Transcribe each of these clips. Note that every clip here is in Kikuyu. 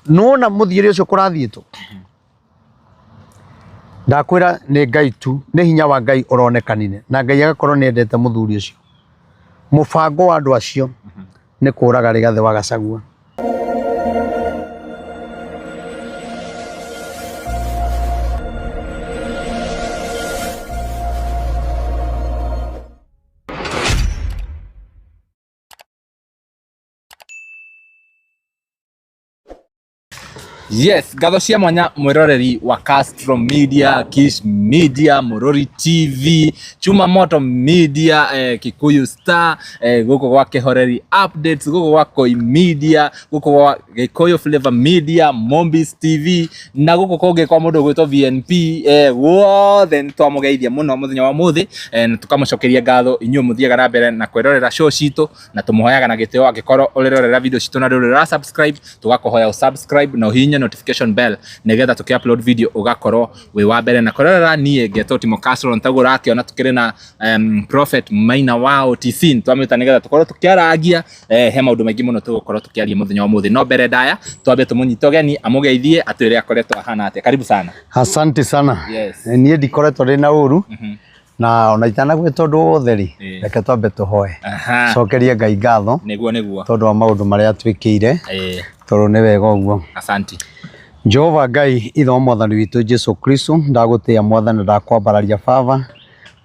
Nona mũthiĩre ũcio kũrathiĩtwo, ndakwĩra nĩ Ngai tu, nĩ hinya wa Ngai ũronekanire, na Ngai agakorwo nĩ endete mũthuri ũcio. Mũbango wa andũ acio nĩ kũraga Rigathĩ wa Gachagua. Yes, ngatho cia mwanya mwiroreri wa Castro Media, Kish Media, Mururi TV, Chuma Moto Media, Kikuyu Star, guku gwa Kihoreri Updates, guku gwa Koi Media, guku gwa Gikuyu Flavor Media, Mombis TV na guku kungi kwa mundu gwitwo VNP, guothe ni twamugeithia muno muthenya wa muthi, na tukamucokeria ngatho inyuĩ muthiaga na mbere na kwirorera show citu, na tumuhoyaga na gitio angikorwo urirorera video citu na nduri ura subscribe, tugakuhoya u subscribe na uhihinye notification bell nigetha tuki upload video ugakorwo wi wa mbere na kwirorera. Nie ngetwo Timo Castro, taguo urakiona tukiri na Prophet Maina wa OTC, twamwita nigetha tukorwo tukiarangia, he maundu maingi muno tugukorwo tukiaria muthenya wa muthi. No mbere ndaya twambe tumunyite ugeni amugeithie atwire akoretwo ahana atia. Karibu sana. Asante sana. Yes. Niĩ ndikoretwo ndĩ na ũru, na ona itanagwĩta ũndũ wothe rĩ, reke twambe tũhoe. Cokerie Ngai ngatho Niguo niguo. tondũ wa maũndũ marĩa atwĩkĩire, tondũ nĩ wega ũguo. Asanti. Jehova Ngai ithe wa mwathani witũ Jesu Kristo, ndagũtĩĩa mwathani na ndakwambararia baba,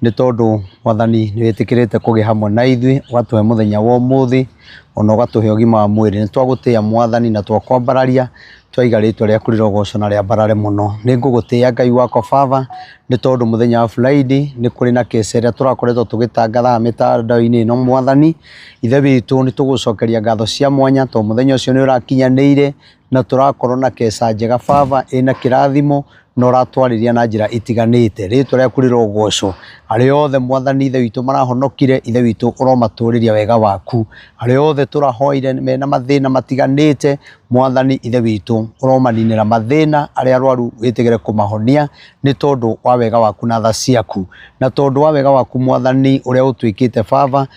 nĩ tondũ mwathani nĩ wĩtĩkĩrĩte kũgĩa hamwe na ithuĩ, ũgatũhe mũthenya wa ũmũthĩ, ona ũgatũhe ũgima wa mwĩrĩ. Nĩ twagũtĩĩa mwathani na twakwambararia, twaiga rĩtwa rĩaku rĩrogocwo na rĩambarare mũno. Nĩ ngũgũtĩĩa Ngai wakwa baba, nĩ tondũ mũthenya wa Friday nĩ kũrĩ na kesi ĩrĩa tũrakoretwo tũgĩtangathaga mĩtandao-inĩ ĩno mwathani. Ithe witũ nĩ tũgũcokeria ngatho cia mwanya tondũ mũthenya ũcio nĩ ũrakinyanĩire na tũrakorwo na keca njega baba ĩna kĩrathimo na ũratwarĩria na njĩra itiganĩte. Rĩtwa rĩaku rĩrogocwo. Arĩa othe mwathani ithe witũ marahonokire, ithe witũ ũromatũrĩria wega waku. Arĩa othe tũrahoire mena mathĩna matiganĩte, mwathani ithe witũ ũromaninĩra mathĩna, arĩa arwaru wĩtĩkĩre kũmahonia nĩ tondũ wa wega waku na tha ciaku. Na tondũ wa wega waku mwathani ũrĩa ũtwĩkĩte baba,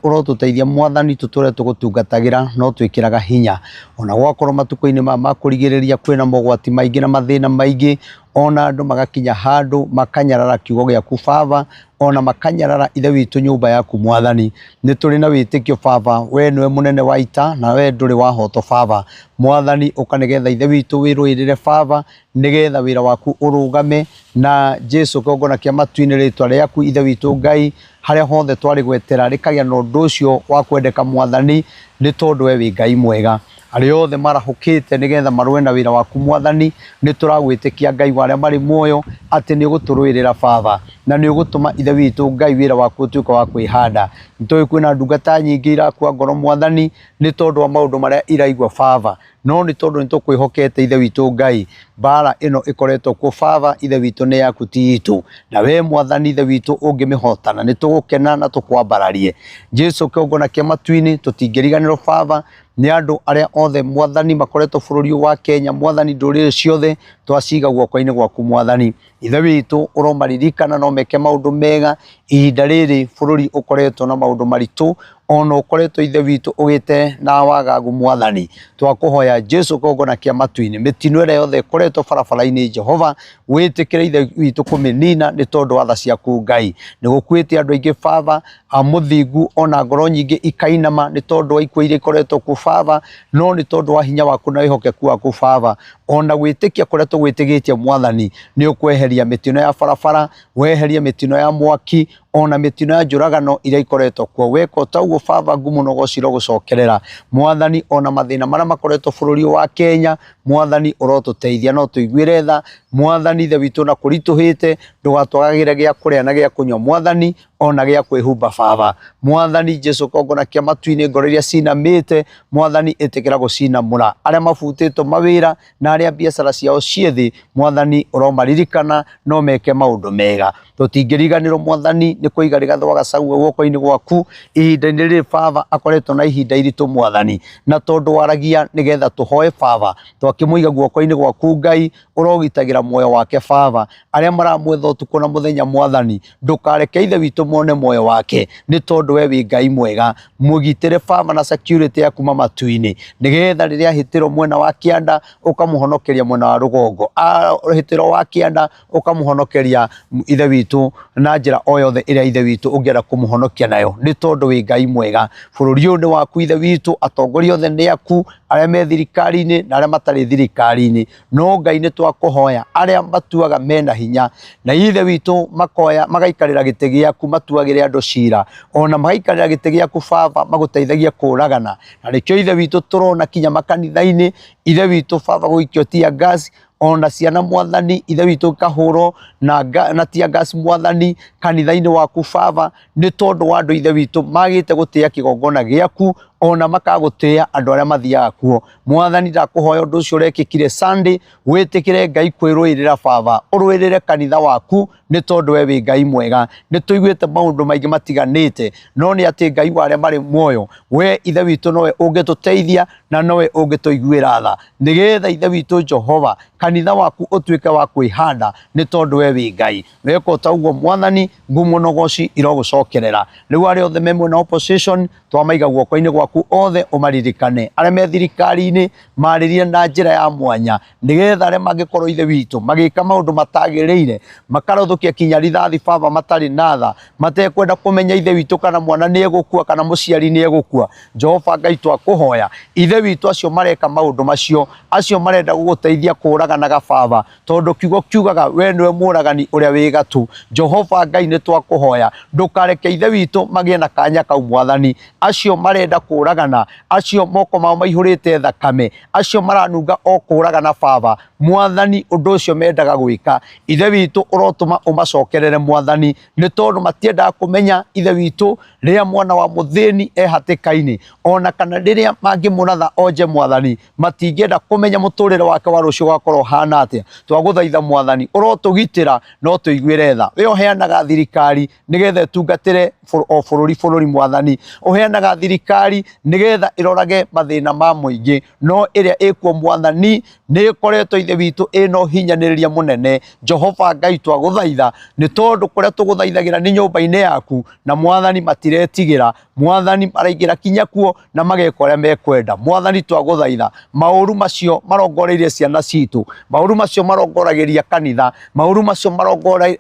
ũrotũteithia mwathani tũtũre tũgũtungatagĩra no twĩkĩraga hinya. Ona gwakorwo matukũ-inĩ maya ma kũrigĩrĩria kwĩna mogwati maingĩ na mathĩna maingĩ, ona andũ magakinya handũ makanyarara kiugo gĩaku baba, ona makanyarara ithe witũ nyũmba yaku mwathani. Nĩ tũrĩ na wĩtĩkio baba, we nĩwe mũnene wa ita na we ndũrĩ wahotwo baba. Mwathani ũka nĩgetha ithe witũ wĩrũĩrĩre baba, nĩgetha wĩra waku ũrũgame, na Jesu kĩgongona kĩa matu-inĩ rĩtwa rĩaku ithe witũ Ngai, harĩa hothe twarĩgwetera rĩkagĩa na ũndũ ũcio wa kwendeka mwathani, nĩ tondũ we wĩ Ngai mwega. Arĩa othe marahũkĩte nĩgetha marũe na wĩra waku mwathani, nĩ tũragwĩtĩkia Ngai wa arĩa marĩ muoyo atĩ nĩ ũgũtũrũĩrĩra baba, na nĩ ũgũtũma ithe witũ Ngai wĩra waku ũtuĩke wa kwĩhanda. Nĩ tũĩ kwĩna ndungata nyingĩ irakua ngoro mwathani, nĩ tondũ wa maũndũ marĩa iraigua baba, no nĩ tondũ nĩ tũkwĩhokete ithe witũ Ngai, mbara ĩno ĩkoretwo kuo baba, ithe witũ nĩ yaku ti itũ, na we mwathani ithe witũ ũngĩmĩhotana nĩ tũgũkena na tũkwambararie. Jesu kĩgongona kĩa matu-inĩ, tũtingĩriganĩrwo baba nĩ andũ arĩa othe mwathani makoretwo bũrũri ũyũ wa Kenya, mwathani ndũrĩrĩ ciothe twaciga guoko-inĩ gwaku mwathani. Ithe witũ ũromaririkana no meke maũndũ mega ihinda rĩrĩ bũrũri ũkoretwo na maũndũ maritũ, ona ũkoretwo ithe witũ ũgĩte na wagagu mwathani. Twakũhoya Jesu kĩgongona kĩa matu-inĩ, mĩtino ĩrĩa yothe ĩkoretwo barabara-inĩ Jehova wĩtĩkĩre ithe witũ kũmĩnina nĩ tondũ wa tha ciaku Ngai. Nĩ gũkuĩte andũ aingĩ baba a mũthingu, ona ngoro nyingĩ ikainama nĩ tondũ wa ikuũ iria ikoretwo kuo baba, no nĩ tondũ wa hinya waku na wĩhokeku waku baba, ona gwĩtĩkia kũrĩa tũgwĩtĩkĩtie mwathani, nĩ ũkweheria mĩtino ya barabara, weherie mĩtino ya mwaki, ona mĩtino ya njũragano iria ikoretwo kuo. Weka ta ũguo baba, ngumo na ũgoci irogũcokerera mwathani. Ona mathĩna marĩa makoretwo bũrũri ũyũ wa Kenya mwathani, ũrotũteithia no tũiguĩre tha mwathani ithe witũ, na kũritũhĩte ndũgatwagagĩre gĩa kũrĩa na gĩa kũnyua mwathani, ona gĩa kwĩhumba baba. Mwathani Jesu kĩgongona kĩa matu-inĩ, ngoro iria cinamĩte mwathani ĩtĩkĩra gũcinamũra, arĩa mabutĩtwo mawĩra na arĩa biacara ciao ciĩ thĩ mwathani ũromaririkana no meke maũndũ mega. Tũtingĩriganĩrwo mwathani Nĩ kũiga Rigathĩ wa Gachagua guoko-inĩ gwaku. Ihinda-inĩ rĩrĩ baba akoretwo na ihinda iritũ Mwathani, na tondũ waragia nĩgetha tũhoe baba, twakĩmũiga guoko-inĩ gwaku Ngai, ũrogitagĩra muoyo wake baba. Arĩa maramwetha ũtukũ na mũthenya Mwathani, ndũkareke Ithe witũ mone muoyo wake, nĩ tondũ we wĩ Ngai mwega. Mũgitĩre baba na security ya kuma matu-inĩ, nĩgetha rĩrĩa ahĩtĩrwo mwena wa kĩanda ũkamũhonokeria mwena wa rũgongo, ahĩtĩrwo wa kĩanda ũkamũhonokeria Ithe witũ na njĩra o yothe ĩrĩa Ithe witũ ũngĩenda kũmũhonokia nayo, nĩ tondũ wĩ Ngai mwega. Bũrũri ũyũ nĩ waku Ithe witũ, atongoria othe nĩ aku, arĩa me thirikari-inĩ na arĩa matarĩ thirikari-inĩ. No Ngai nĩ twakũhoya, arĩa matuaga mena hinya na Ithe witũ makoya magaikarĩra gĩtĩ gĩaku matuagĩre andũ cira, ona magaikarĩra gĩtĩ gĩaku baba magũteithagie kũragana. Na nĩkĩo Ithe witũ tũrona kinya makanitha-inĩ, Ithe witũ baba gũikio tear gas, ona ciana Mwathani Ithe witũ ikahũrwo na tear gas Mwathani kanitha-inĩ waku baba, nĩ tondũ wa andũ Ithe witũ magĩte gũtĩa kĩgongona gĩaku, ona makagũtĩa andũ arĩa mathiaga kuo. Mwathani ndakũhoya ũndũ ũcio ũrekĩkire Sunday, wĩtĩkĩre Ngai kwĩrũĩrĩra baba, ũrũĩrĩre kanitha waku, nĩ tondũ we wĩ Ngai mwega. Nĩ tũiguĩte maũndũ maingĩ matiganĩte, no nĩ atĩ Ngai wa arĩa marĩ muoyo, we Ithe witũ nowe ũngĩtũteithia na nowe ũngĩtũiguĩra tha, nĩgetha Ithe witũ Jehova kanitha waku ũtuĩke wa kwĩhanda, nĩ tondũ we wĩ Ngai. Weka o ta ũguo Mwathani, ngumo na ũgoci irogũcokerera. Rĩu arĩa othe me mwena wa opposition twamaiga guoko-inĩ gwaku othe ũmaririkane. Arĩa me thirikari-inĩ marĩrie na njĩra ya mwanya, nĩgetha arĩa mangĩkorwo Ithe witũ magĩka maũndũ matagĩrĩire, makarothũkia kinya rithathi baba matarĩ na tha, matekwenda kũmenya Ithe witũ kana mwana nĩ egũkua kana mũciari nĩ egũkua. Jehova Ngai twakũhoya Ithe witũ, acio mareka maũndũ macio, acio marenda gũgũteithia kũraganaga baba, tondũ kiugo kiugaga we nĩwe mũragani ũrĩa wĩ gatu. Jehova Ngai nĩ twakũhoya ndũkareke Ithe witũ magĩe na kanya kau Mwathani. Acio marenda kũragana, acio moko mao maihũrĩte thakame, acio maranunga o kũragana baba Mwathani, ũndũ ũcio mendaga gwĩka Ithe witũ ũrotũma ũmacokerere Mwathani, nĩ tondũ matiendaga kũmenya Ithe witũ rĩrĩa mwana wa mũthĩni e hatĩka-inĩ, ona kana rĩrĩa mangĩmũratha onje Mwathani, matingĩenda kũmenya mũtũrĩre wake wa rũciũ ũgakorwo ũhana atĩa. Twagũthaitha Mwathani ũrotũgitĩra no tũiguĩre tha. We ũheanaga thirikari nĩgetha ĩtungatĩre o bũrũri bũrũri Mwathani, ũheanaga thirikari nĩgetha ĩrorage mathĩna ma mũingĩ, no ĩrĩa ĩkuo Mwathani nĩ ĩkoretwo Ithe witũ ĩna ũhinyanĩrĩria mũnene. Jehova Ngai twagũthaitha, nĩ tondũ kũrĩa tũgũthaithagĩra nĩ nyũmba-inĩ yaku, na Mwathani matiretigĩra Mwathani, maraingĩra kinya kuo na mageka ũrĩa mekwenda. Mwathani twagũthaitha, maũru macio marongoreirie ciana citũ, maũru macio marongoragĩria kanitha, maũru macio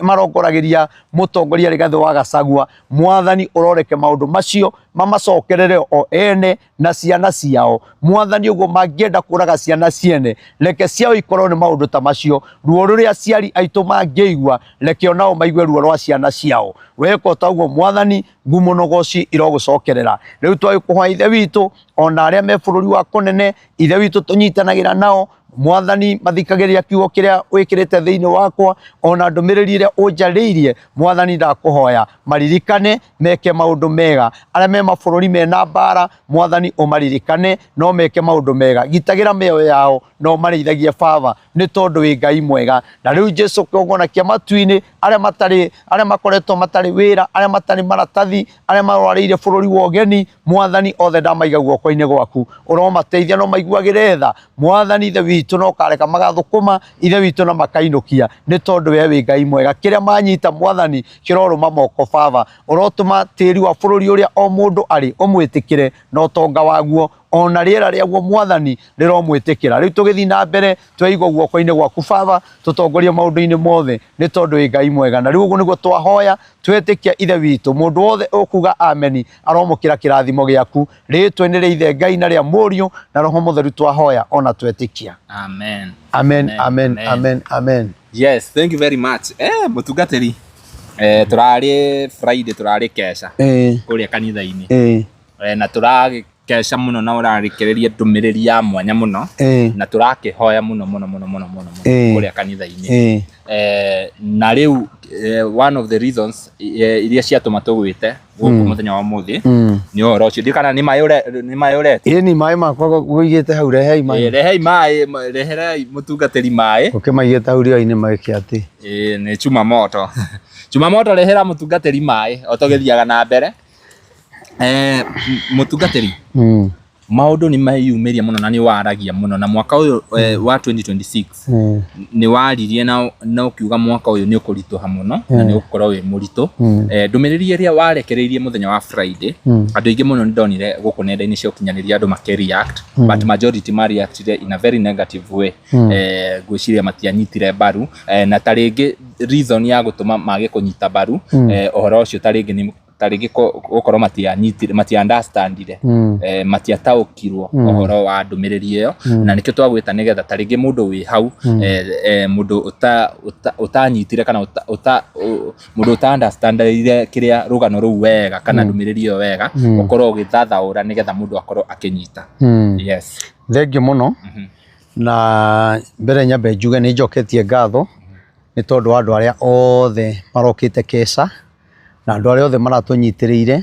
marongoragĩria mũtongoria Rigathĩ wa Gachagua, Mwathani ũroreke maũndũ macio mamacokerere o ene na ciana ciao. Mwathani ũguo mangĩenda kũraga ciana ciene, reke ciao ikorwo nĩ maũndũ ta macio. Ruo rũrĩa aciari aitũ mangĩigua, reke onao maigue ruo rwa ciana ciao. Weka o ta ũguo Mwathani, ngumo na ũgoci irogũcokerera. Rĩu twagĩkũhoya Ithe witũ, ona arĩa me bũrũri wa kũnene, Ithe witũ tũnyitanagĩra nao Mwathani, mathikagĩrĩria kiugo kĩrĩa wĩkĩrĩte thĩinĩ wakwa, ona ndũmĩrĩri ĩrĩa ũnjarĩirie. Mwathani ndakũhoya maririkane, meke maũndũ mega. Arĩa me mabũrũri mena mbara, Mwathani ũmaririkane, no meke maũndũ mega. Gitagĩra mĩoyo yao na ũmarĩithagie baba, nĩ tondũ wĩ Ngai mwega. Na rĩu Jesu kĩgongona kĩa matu-inĩ, arĩa matarĩ, arĩa makoretwo matarĩ wĩra, arĩa matarĩ maratathi, arĩa marwarĩire bũrũri wa ũgeni, Mwathani othe ndamaiga guoko-inĩ gwaku, ũromateithia no maiguagĩre tha Mwathani Ithe witũ, no ũkareka magathũkũma Ithe witũ na makainũkia, nĩ tondũ we wĩ Ngai mwega. Kĩrĩa manyita Mwathani kĩrorũma moko baba, ũrotũma tĩri wa bũrũri ũrĩa o mũndũ arĩ ũmwĩtĩkĩre, na ũtonga waguo ona rĩera rĩaguo Mwathani rĩromwĩtĩkĩra. Rĩu tũgĩthiĩ na mbere tweigwo guoko-inĩ gwaku baba, tũtongorie maũndũ-inĩ mothe, nĩ tondũ wĩ Ngai mwega. Na rĩu ũguo nĩguo twahoya twetĩkia Ithe witũ. Mũndũ wothe ũkuga ameni aromũkĩra kĩrathimo gĩaku. Rĩtwa-inĩ rĩa Ithe Ngai na rĩa Mũriũ na Roho Mũtheru twahoya ona twetĩkia. Amen. Amen, amen, amen, amen. Yes, thank you very much. Mũtungatĩri, tũrarĩ Friday, tũrarĩ kesha kũrĩa kanitha-inĩ. Na tũragĩkeca mũno na ũrarekereria ndũmĩrĩri ya mwanya mũno na tũrakĩhoya mũno mũno mũno mũno mũno mũno kũrĩa kanitha-inĩ. Na rĩu one of the reasons iria ciatũma tũgwĩte gũkũ mũthenya wa ũmũthĩ nĩ ũhoro ũcio. Ndiũĩ kana nĩ maĩ ũrete? Ĩĩ ni maĩ makwa ngũigĩte hau, rehei maĩ. Rehei maĩ, reherei mũtungatĩri maĩ. Ũkĩmaigĩte hau riũa-inĩ magĩkĩa atĩ. Ĩĩ nĩ chuma moto. Jumamoto rehera mũtungatĩri maĩ o tũgĩthiaga na mbere. Mũtungatĩri, maũndũ nĩ meyumĩria mũno na nĩ waragia mũno na mwaka ũyũ wa 2026 nĩ waririe na ũkiuga mwaka ũyũ nĩ ũkũritũha mũno na nĩ ũgũkorwo wĩ mũritũ. Ndũmĩrĩri ĩrĩa warekereirie mũthenya wa Friday, andũ aingĩ mũno nĩ ndonire gũkũ nenda-inĩ cia ũkinyanĩria andũ makĩ react, but majority ma reactire in a very negative way. Ngwĩciria matianyitire mbaru, na ta rĩngĩ reason ya gũtũma mage kũnyita mbaru ũhoro ũcio ta rĩngĩ nĩ ta rĩngĩ gũkorwo matianyitire, matia understandire, matiataũkirwo ũhoro wa ndũmĩrĩri ĩyo, na nĩkĩo twagwĩta nĩgetha ta rĩngĩ mũndũ wĩ hau, mũndũ ũtanyitire kana mũndũ ũta understandire kĩrĩa rũgano rũu wega kana ndũmĩrĩri ĩyo wega, ũkorwo ũgĩthathaũra nĩgetha mũndũ akorwo akĩnyita. Yes. Thengiũ mũno. Na mbere nyambe njuge nĩ njoketie ngatho nĩ tondũ wa andũ arĩa othe marokĩte keca na andũ arĩa othe maratũnyitĩrĩire.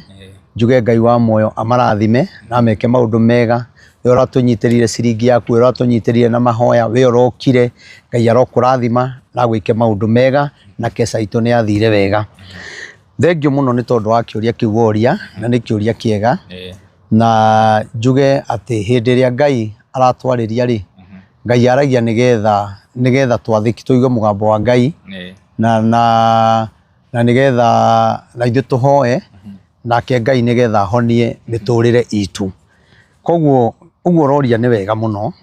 Njuge Ngai wa muoyo amarathime na ameke maũndũ mega. We ũratũnyitĩrĩire ciringi yaku, we ũratũnyitĩrĩire na mahoya, we ũrokire, Ngai arokũrathima na agwĩke maũndũ mega, na keca itũ nĩ yathire wega. Thengiũ mũno nĩ tondũ wa kĩũria kĩu woria, na nĩ kĩũria kĩega. Na njuge atĩ hĩndĩ ĩrĩa Ngai aratwarĩria rĩ, Ngai aragia nĩgetha twathĩki tũigue mũgambo wa Ngai, na nĩgetha na ithuĩ tũhoe nake Ngai nĩgetha ahonie mĩtũrĩre itũ. Koguo ũguo ũroria nĩ wega mũno,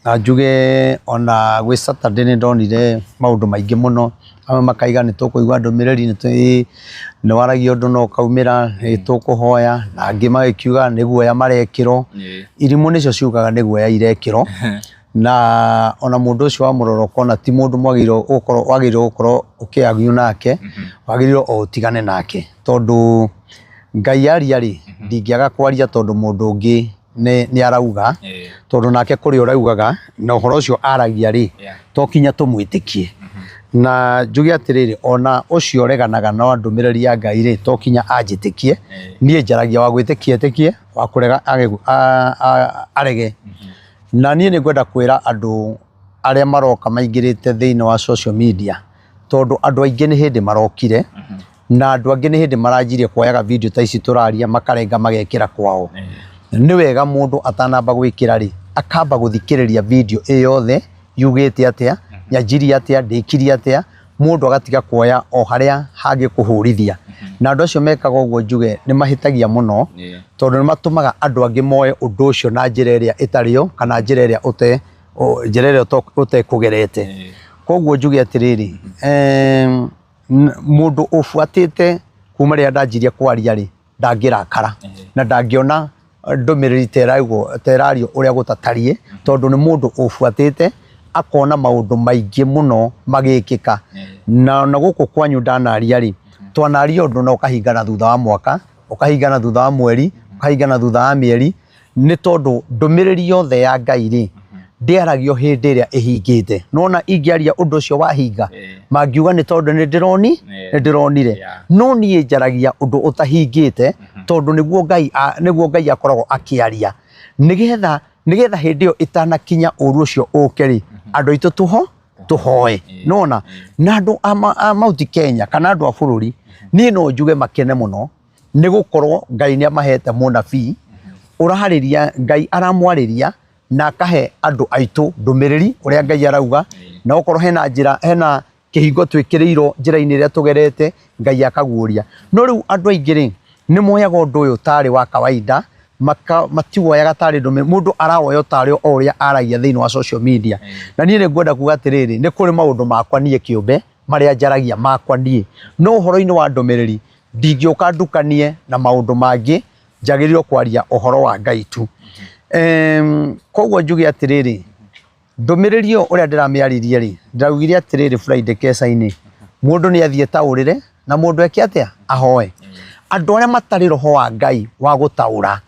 na njuge ona gwĩ Saturday nĩ ndonire maũndũ maingĩ mũno, amwe makaiga nĩ tũkũigua ndũmĩrĩri, nĩ waragia ũndũ na ũkaumĩra, nĩ tũkũhoya, na angĩ magĩkiuga nĩ guoya marekĩrwo. Irimũ nĩcio ciugaga nĩ guoya irekĩrwo, na ona mũndũ ũcio wamũrora ũkona ti mũndũ mwagĩrĩirwo gũkorwo wagĩrĩirwo gũkorwo ũkĩ argue nake, wagĩrĩirwo o ũtigane nake, tondũ Ngai aria rĩ, ndingĩaga kwaria tondũ mũndũ ũngĩ nĩ arauga, tondũ nake kũrĩa ũraugaga na ũhoro ũcio aragia rĩ, to kinya tũmwĩtĩkie. Na njuge atĩrĩrĩ, ona ũcio ũreganaga na ndũmĩrĩri ya Ngai rĩ, to kinya anjĩtĩkie, niĩ njaragia wa gwĩtĩkia etĩkie, wa kũrega arege. Na niĩ nĩ ngwenda kwĩra andũ arĩa maroka maingĩrĩte thĩinĩ wa social media, tondũ andũ aingĩ nĩ hĩndĩ marokire, na andũ angĩ nĩ hĩndĩ maranjirie kuoyaga video ta ici tũraria makarenga magekĩra kwao. Nĩ wega mũndũ atanamba gwĩkĩra rĩ, akamba gũthikĩrĩria video ĩ yothe yugĩte atĩa, nyanjirie atĩa, ndĩkirie atĩa, mũndũ agatiga kuoya o harĩa hangĩkũhũrithia. Na andũ acio mekaga ũguo njuge nĩ mahĩtagia mũno, tondũ nĩ matũmaga andũ angĩ moe ũndũ ũcio na njĩra ĩrĩa ĩtarĩ yo, kana njĩra ĩrĩa njĩra ĩrĩa ũtekũgerete. Koguo njuge atĩrĩrĩ, mũndũ ũbuatĩte kuma rĩrĩa ndanjirie kwaria rĩ, ndangĩrakara na ndangĩona ndũmĩrĩri ta ĩrario ũrĩa gũtatariĩ, tondũ nĩ mũndũ ũbuatĩte akona maũndũ maingĩ mũno magĩkĩka. Na ona gũkũ kwanyu ndanaria rĩ, twanaria ũndũ na ũkahingana thutha wa mwaka, ũkahingana thutha wa mweri, ũkahingana thutha wa mĩeri, nĩ tondũ ndũmĩrĩri yothe ya Ngai rĩ, ndĩaragio hĩndĩ ĩrĩa ĩhingĩte. Nona ingĩaria ũndũ ũcio wahinga, mangiuga nĩ tondũ nĩ ndĩronire. No niĩ njaragia ũndũ ũtahingĩte, tondũ nĩguo Ngai akoragwo akĩaria, nĩgetha hĩndĩ ĩyo ĩtanakinya ũru ũcio ũke rĩ, andũ aitũ tũhoe. Nona na andũ a Mount Kenya kana andũ a bũrũri, niĩ no njuge makene mũno nĩ gũkorwo Ngai nĩ amahete mũnabii ũrarĩria, Ngai aramwarĩria na akahe andũ aitũ ndũmĩrĩri ũrĩa Ngai arauga, na okorwo hena njĩra, hena kĩhingo twĩkĩrĩirwo njĩra-inĩ ĩrĩa tũgerete, Ngai akaguũria. No rĩu andũ aingĩ rĩ, nĩ moyaga ũndũ ũyũ tarĩ wa kawaida, matiwoyaga tarĩ ndũmĩrĩri, mũndũ arawoya tarĩ o ũrĩa aragia thĩinĩ wa social media. Na niĩ nĩ ngwenda kuga atĩrĩrĩ, nĩ kũrĩ maũndũ makwa niĩ kĩũmbe marĩa njaragia makwa niĩ, no ũhoro-inĩ wa ndũmĩrĩri ndingĩũka ndukanie na maũndũ mangĩ, njagĩrĩirwo kwaria ũhoro wa Ngai tu. Koguo njuge atĩrĩrĩ, ndũmĩrĩri ĩyo ũrĩa ndĩramĩaririe rĩ, ndĩraugire atĩrĩrĩ Friday keca-inĩ, mũndũ nĩ athiĩ taũrĩre na mũndũ eke atĩa, ahoe. Andũ arĩa matarĩ roho wa Ngai wa gũtaũra,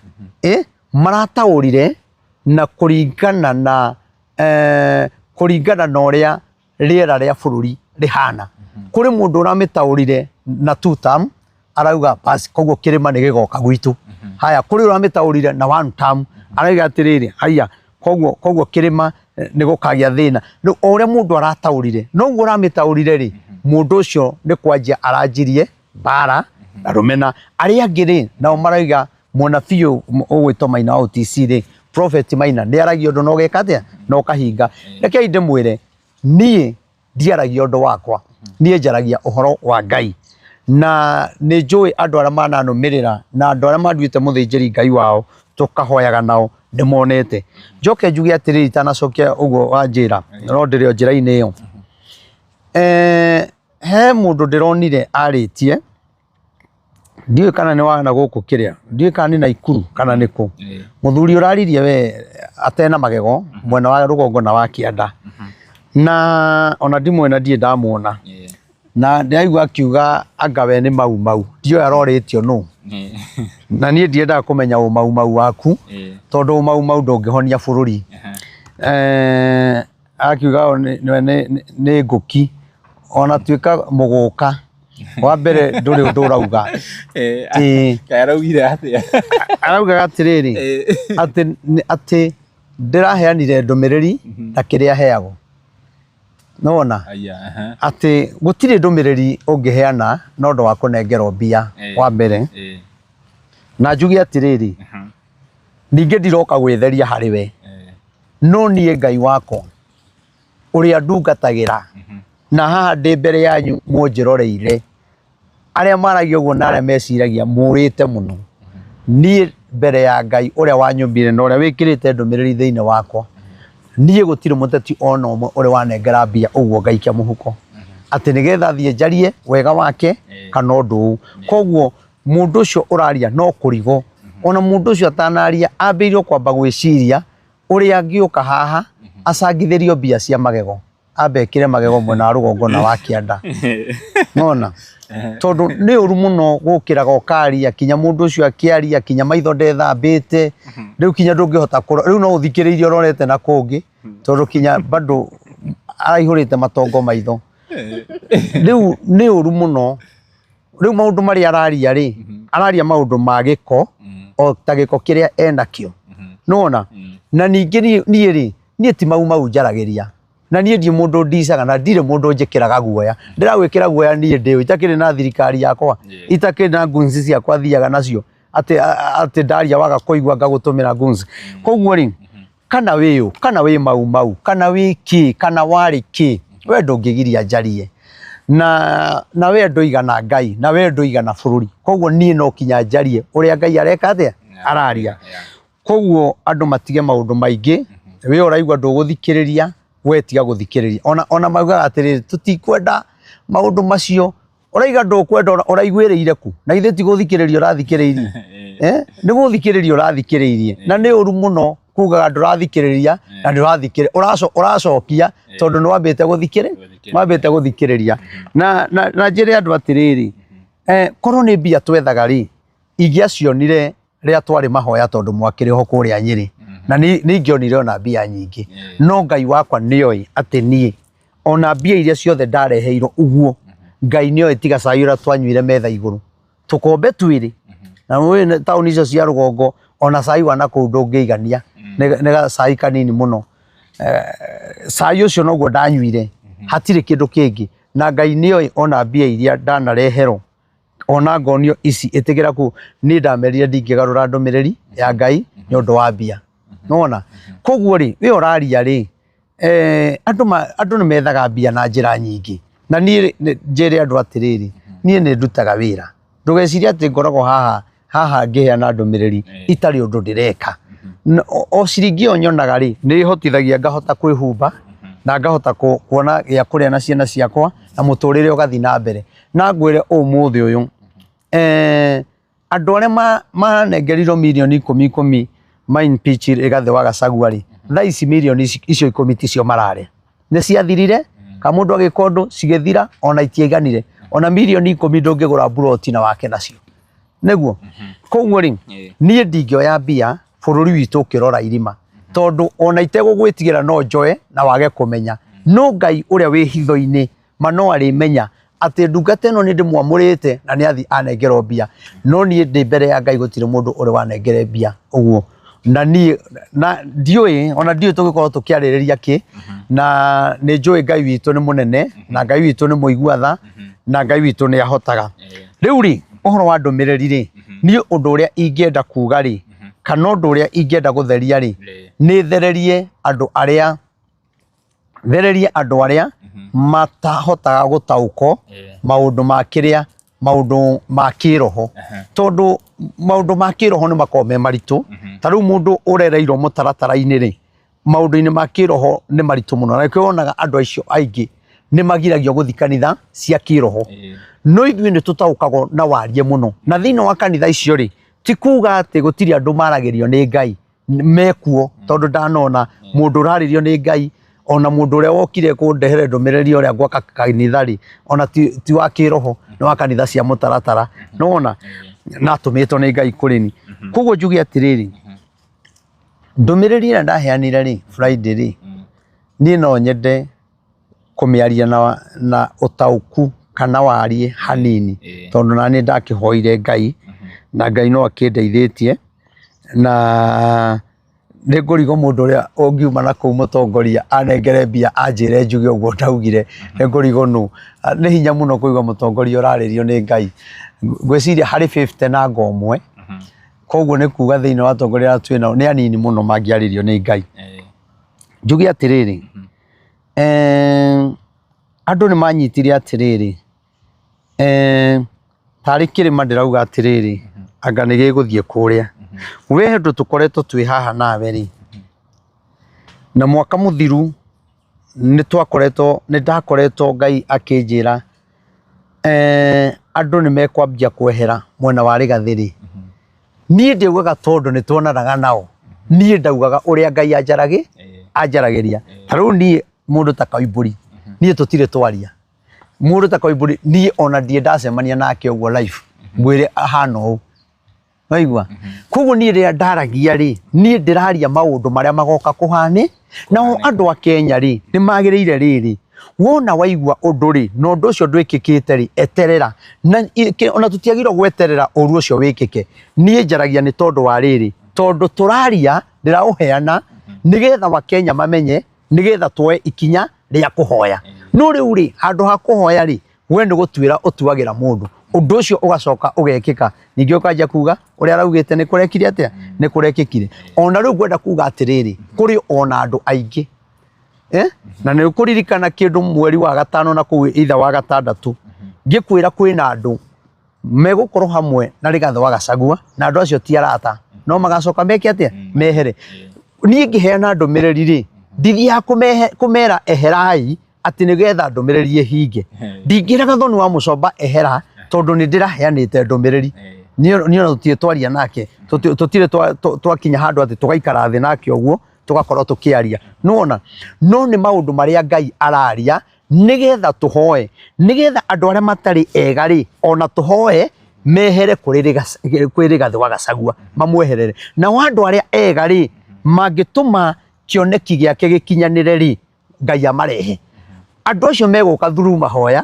marataũrire na kũringana na kũringana na ũrĩa rĩera rĩa bũrũri rĩhana. Kũrĩ mũndũ ũramĩtaũrire na two term, arauga basi koguo kĩrĩma nĩ gĩgoka gwitũ. Haya, kũrĩ ũramĩtaũrire na one term, arauga atĩrĩrĩ, haya, koguo kĩrĩma nĩ gũkagĩa thĩna. Rĩu o ũrĩa mũndũ arataũrire, noguo ũramĩtaũrire rĩ, Mũndũ ũcio nĩ kwanjia aranjirie mbara na rũmena. Arĩa angĩ rĩ, nao marauga mũnabii ũyũ ũgwĩtwo Maina wa OTC rĩ, Prophet Maina nĩ aragia ũndũ na ũgeka atĩa na ũkahinga. Rekei ndĩmwĩre, niĩ ndiaragia ũndũ wakwa, niĩ njaragia ũhoro wa Ngai. Na nĩ njũĩ andũ arĩa mananũmĩrĩra na andũ arĩa manduĩte mũthĩnjĩri Ngai wao tũkahoyaga nao nĩ monete. Njoke njuge atĩrĩrĩ itanacokia ũguo wanjĩra, no ndĩrĩ o njĩra-inĩ ĩyo. He mũndũ ndĩronire arĩtie, ndiũĩ kana nĩ wa na gũkũ kĩrĩa, ndiũĩ kana nĩ Naikuru kana nĩ kũ. Mũthuri ũraririe we atena magego mwena wa rũgongo na wa kĩanda. Na ona ndimũĩ na ndirĩ ndamuona. Na ndĩraigua akiuga anga we nĩ mau mau. Ndiũĩ arorĩtio nũ. Na niĩ ndiendaga kũmenya ũmau mau waku, tondũ ũmau mau ndũngĩhonia bũrũri. Akiuga nĩ ngũki ona tuĩka mũgũka wa mbere ndũrĩ ũndũ ũrauga. Ĩĩ. Kaĩ araugire atĩa? Araugaga atĩrĩrĩ, atĩ atĩ ndĩraheanire ndũmĩrĩri na kĩrĩa heagwo. Nĩwona? Aya, aha. Atĩ gũtirĩ ndũmĩrĩri ũngĩheana na ũndũ wa kũnengerwo mbia wa mbere. Na njuge atĩrĩrĩ, ningĩ ndiroka gwĩtheria harĩ we, no niĩ Ngai wakwa ũrĩa ndungatagĩra, na haha ndĩ mbere yanyu mũnjĩroreire, arĩa maragia ũguo na arĩa meciragia mũrĩte mũno. Niĩ mbere ya Ngai ũrĩa wanyũmbire na ũrĩa wĩkĩrĩte ndũmĩrĩri thĩinĩ wakwa, niĩ gũtirĩ mũteti ona ũmwe ũrĩ wanengera mbia ũguo ngaikia mũhuko atĩ nĩgetha thiĩ njarie wega wake kana ũndũ ũũ. Koguo mũndũ ũcio ũraria no kũrigwo. Ona mũndũ ũcio atanaria ambĩrĩirio kwamba gwĩciria ũrĩa angĩũka haha acangithĩrio mbia cia magego, ambe ekĩre magego mwena wa rũgongo na wa kĩanda. Nona tondũ nĩ ũru mũno gũkĩraga ũkaria kinya mũndũ ũcio akĩaria kinya maitho ndethambĩte, rĩu kinya ndũngĩhota kũrora, rĩu no ũthikĩrĩirie ũrorete na kũngĩ tondũ kinya bado araihũrĩte matongo maitho. Rĩu nĩ ũru mũno. Rĩu maũndũ marĩa araria rĩ, araria maũndũ ma gĩko o ta gĩko kĩrĩa enakĩo. Nĩwona? Na ningĩ niĩ rĩ, niĩ ti mau mau njaragĩria. Na niĩ ndirĩ mũndũ ndicaga na ndirĩ mũndũ njĩkĩraga guoya. Ndĩragwĩkĩra guoya niĩ ndĩ ũ, itakĩrĩ na thirikari yakwa, itakĩrĩ na goons ciakwa thiaga nacio, atĩ atĩ ndaria waga kũigua ngagũtũmĩra goons. Koguo rĩ, kana wĩ ũ, kana wĩ mau mau, kana wĩ kĩ, kana warĩ kĩ, we ndũngĩgiria njarie. Na we ndũigana Ngai, na we ndũigana bũrũri. Koguo niĩ no kinya njarie ũrĩa Ngai areka atĩa? Araria. Koguo andũ matige maũndũ maingĩ, we ũraigua ndũgũthikĩrĩria, we tiga gũthikĩrĩria. Ona maugaga atĩrĩrĩ, tũtikwenda maũndũ macio, ũraiga ndũkwenda ũraiguĩrĩire kũ? Na githĩ ti gũthikĩrĩria ũrathikĩrĩirie? Nĩ gũthikĩrĩria ũrathikĩrĩirie. Na nĩ ũru mũno kugaga ndũrathikĩrĩria na ndũrathikĩrĩria, ũracokia tondũ nĩ wambĩte wambĩte gũthikĩrĩria. Na njĩre andũ atĩrĩrĩ, korwo nĩ mbia twethaga rĩ, ingĩacionire rĩrĩa twarĩ mahoya tondũ mwakĩrĩ ho kũrĩa Nyĩrĩ, na nĩ ingĩonire ona mbia nyingĩ. No Ngai wakwa nĩoĩ atĩ niĩ ona mbia iria ciothe ndareheirwo ũguo, Ngai nĩoĩ tiga cai ũrĩa twanyuire metha igũrũ tũkombe twĩrĩ. Na ũĩ taũni icio cia rũgongo ona cai wa nakũu ndũngĩigania, nĩ gacai kanini mũno. Cai ũcio noguo ndanyuire, hatirĩ kĩndũ kĩngĩ. Na Ngai nĩoĩ ona mbia iria ndanareherwo ona ngonio ici ĩtĩkĩra ku niĩ ndamerire ndingĩgarũra ndũmĩrĩri ya Ngai nĩ ũndũ wa mbia. Nĩwona? Koguo rĩ, we ũraria rĩ, andũ nĩ methaga mbia na njĩra nyingĩ. Na niĩ njĩre andũ atĩrĩrĩ, niĩ nĩ ndutaga wĩra. Ndũgecirie atĩ ngoragwo haha haha ngĩheana ndũmĩrĩri itarĩ ũndũ ndĩreka. O ciringi ĩyo nyonaga rĩ, nĩ ĩhotithagia ngahota kwĩhumba na ngahota kuona gĩa kũrĩa na ciana ciakwa na mũtũrĩre ũgathiĩ na mbere. Na ngwĩre ũmũthĩ ũyũ, andũ arĩa manengerirwo mirioni ikũmi ikũmi ma impeach Rigathĩ wa Gachagua rĩ, thaa ici mirioni icio ikũmi ticio mararĩa. Nĩ ciathirire, ka mũndũ agĩka ũndũ cigĩthira, ona itiaiganire. Ona mirioni ikũmi ndũngĩgũra mburoti na wake nacio. Nĩguo? Koguo rĩ, niĩ ndingĩoya mbia bũrũri witũ ũkĩrora irima, tondũ ona itegũgwĩtigĩra no njoe na wage kũmenya. No Ngai ũrĩa wĩ hitho-inĩ ma no arĩmenya atĩ ndungata ĩno nĩ ndĩmwamũrĩte na nĩ athiĩ anengerwo mbia. No niĩ ndĩ mbere ya Ngai gũtirĩ mũndũ ũrĩ wanengere mbia ũguo. Na niĩ na ndiũĩ, ona ndiũĩ tũngĩkorwo tũkĩarĩrĩria kĩ. Na nĩ njũĩ Ngai witũ nĩ mũnene, na Ngai witũ nĩ mũigua tha, na Ngai witũ nĩ ahotaga. Rĩu rĩ, ũhoro wa ndũmĩrĩri rĩ, niĩ ũndũ ũrĩa ingĩenda kuga rĩ, kana ũndũ ũrĩa ingĩenda gũtheria rĩ, nĩ thererie andũ arĩa thererie andũ arĩa matahotaga gũtaũkwo maũndũ ma kĩrĩa maũndũ ma kĩroho, tondũ maũndũ ma kĩroho nĩ makoragwo me maritũ. Ta rĩu mũndũ ũrereirwo mũtaratara-inĩ rĩ, maũndũ-inĩ ma kĩroho nĩ maritũ mũno, na nĩkĩo wonaga andũ acio aingĩ nĩ magiragio gũthiĩ kanitha cia kĩroho. No ithuĩ nĩ tũtaũkagwo na warie mũno, na thĩinĩ wa kanitha icio rĩ, ti kuga atĩ gũtirĩ andũ maragĩrio nĩ Ngai, mekuo, tondũ ndanona mũndũ ũrarĩrio nĩ Ngai, ona mũndũ ũrĩa wokire kũndehere ndũmĩrĩri ũrĩa gwaka kanitha rĩ, ona ti wa kĩroho, nĩ wa kanitha cia mũtaratara, nĩwona, na atũmĩtwo nĩ Ngai kũrĩ ni. Koguo njuge atĩrĩrĩ, ndũmĩrĩri ĩrĩa ndaheanire rĩ, Friday rĩ, niĩ no nyende kũmĩaria na ũtaũku kana warie hanini, tondũ na niĩ ndakĩhoire Ngai, na Ngai no akĩndeithĩtie, na nĩ ngũrigwo mũndũ ũrĩa ũngiuma na kũu mũtongoria anengere mbia anjĩre njuge ũguo ndaugire, nĩ ngũrigwo nũ. Nĩ hinya mũno kũigua mũtongoria ũrarĩrio nĩ Ngai. Ngwĩciria harĩ 50 na ngo ũmwe, koguo nĩ kuga thĩinĩ wa atongoria arĩa twĩ nao nĩ anini mũno mangĩarĩrio nĩ Ngai. Njuge atĩrĩrĩ, andũ nĩ manyitire atĩrĩrĩ, tarĩ kĩrĩma ndĩrauga atĩrĩrĩ, anga nĩ gĩgũthiĩ kũrĩa. We ũndũ tũkoretwo twĩ haha nawe rĩ, na mwaka mũthiru nĩ twakoretwo, nĩ ndakoretwo Ngai akĩnjĩra andũ nĩ mekwambia kwehera mwena wa Rigathĩ rĩ, niĩ ndiaugaga tondũ nĩ tuonanaga nao, niĩ ndaugaga ũrĩa Ngai anjaragĩria. Ta rĩu niĩ mũndũ ta Koimbũri, niĩ tũtirĩ twaria. Mũndũ ta Koimbũri niĩ ona ndirĩ ndacemania nake ũguo live ngwĩre ahana ũũ. Waigua? Koguo niĩ rĩrĩa ndaragia rĩ, niĩ ndĩraria maũndũ marĩa magoka kũhane. Nao andũ a Kenya rĩ, nĩ magĩrĩire rĩrĩ, wona waigua ũndũ rĩ, na ũndũ ũcio ndwĩkĩkĩte rĩ, eterera. Na ona tũtiagĩrĩirwo gweterera ũru ũcio wĩkĩke. Niĩ njaragia nĩ tondũ wa rĩrĩ, tondũ tũraria, ndĩraũheana nĩgetha Wakenya mamenye, nĩgetha tuoe ikinya rĩa kũhoya. No rĩu rĩ, handũ ha kũhoya rĩ, we nĩ gũtuĩra ũtuagĩra mũndũ, ũndũ ũcio ũgacoka ũgekĩka, ningĩ ũkanjia kuga ũrĩa araugĩte nĩ kũrekire atĩa, nĩ kũrekĩkire. Ona rĩu ngwenda kuga atĩrĩrĩ, kũrĩ ona andũ aingĩ na nĩ ũkũririkana kĩndũ mweri wa gatano na kũu itha wa gatandatũ, ngĩkwĩra kwĩna andũ megũkorwo hamwe na Rigathĩ wa Gachagua, na andũ acio ti arata, no magacoka meke atĩa, mehere. Niĩ ngĩheana ndũmĩrĩri rĩ, ndithiaga kũmera eherai atĩ nĩgetha ndũmĩrĩri ĩhinge. Ndingĩra Gathoni wa Mũcomba ehera, tondũ nĩ ndĩraheanĩte ndũmĩrĩri. Niĩ ona tũtirĩ twaria nake, tũtirĩ twakinya handũ atĩ tũgaikara thĩ nake ũguo, tũgakorwo tũkĩaria. Nĩwona? No nĩ maũndũ marĩa Ngai araria nĩgetha tũhoe, nĩgetha andũ arĩa matarĩ ega rĩ, ona tũhoe mehere kwĩ Rigathĩ wa Gachagua, mamweherere. Nao andũ arĩa ega rĩ, mangĩtũma kĩoneki gĩake gĩkinyanĩre rĩ, Ngai amarehe. Andũ acio megũka through mahoya,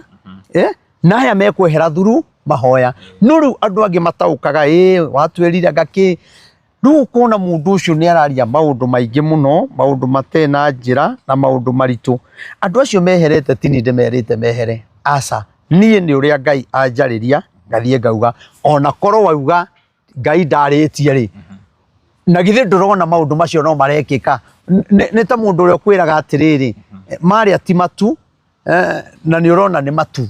na aya mekwehera through mahoya. No rĩu andũ angĩ mataũkaga, ĩ watwĩrire anga kĩ. Rĩu ũkona mũndũ ũcio nĩ araria maũndũ maingĩ mũno, maũndũ matarĩ na njĩra na maũndũ maritũ. Andũ acio meherete ti niĩ ndĩmerĩte mehere, aca. Niĩ nĩ ũrĩa Ngai anjarĩria ngathiĩ ngauga, ona korwo wauga Ngai ndarĩtie rĩ, na githĩ ndũrona maũndũ macio no marekĩka? Nĩ ta mũndũ ũrĩa ũkwĩraga atĩrĩrĩ, marĩa ti matu, na nĩ ũrona nĩ matu.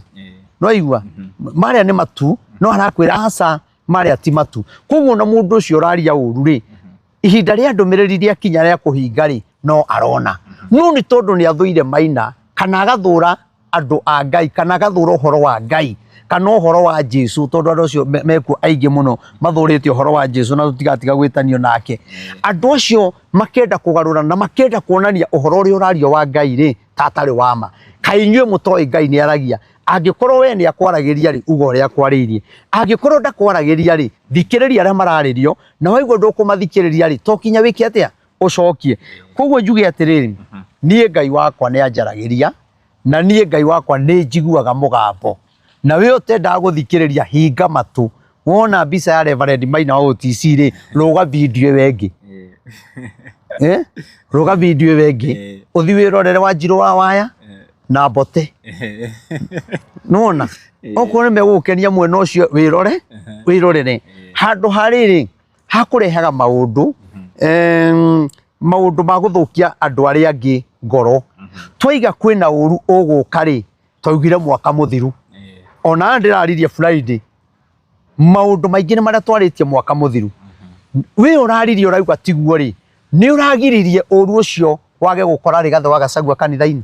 Nĩwaigua? Marĩa nĩ matu, no arakwĩra aca, marĩa ti matu. Koguo ona mũndũ ũcio ũraria ũru rĩ, ihinda rĩa ndũmĩrĩri rĩakinya rĩa kũhinga rĩ, no arona. No nĩ tondũ nĩ athũire Maina, kana agathũra andũ a Ngai, kana agathũra ũhoro wa Ngai, kana ũhoro wa Jesu, tondũ andũ acio mekuo aingĩ mũno mathũrĩte ũhoro wa Jesu na tũtigatiga gwĩtanio nake. Andũ acio makenda kũgarũra na makenda kuonania ũhoro ũrĩa ũrario wa Ngai rĩ, ta atarĩ wa ma. Kaĩ inyuĩ mũtoĩ Ngai nĩ aragia? Angĩkorwo we nĩ akwaragĩria rĩ, uga ũrĩa akwarĩirie. Angĩkorwo ndakwaragĩria rĩ, thikĩrĩria arĩa mararĩrio, na waigua ndũkũmathikĩrĩria rĩ, to kinya wĩke atĩa? Ũcokie. Koguo njuge atĩrĩrĩ, niĩ Ngai wakwa nĩ anjaragĩria, na niĩ Ngai wakwa nĩ njiguaga mũgambo. Na we ũtendaga gũthikĩrĩria, hinga matũ. Wona mbica ya Reverend Maina wa OTC rĩ, rũga video ĩyo ĩngĩ. Eh? Rũga video ĩyo ĩngĩ. Ũthi wĩrorere Wanjirũ wa Waya na Mbote. Nĩwona? Okorwo nĩ megũgũkenia mwena ũcio wĩrore, wĩrorere. Handũ ha rĩrĩ, hakũrehaga maũndũ, maũndũ ma gũthũkia andũ arĩa angĩ ngoro. Twaiga kwĩna ũru ũgũka rĩ, twaugire mwaka mũthiru. Ona ndĩraririe Friday, maũndũ maingĩ nĩ marĩa twarĩtie mwaka mũthiru. We ũraririe ũrauga tiguo rĩ, nĩ ũragiririe ũru ũcio wage gũkora Rigathĩ wa Gachagua kanitha-inĩ?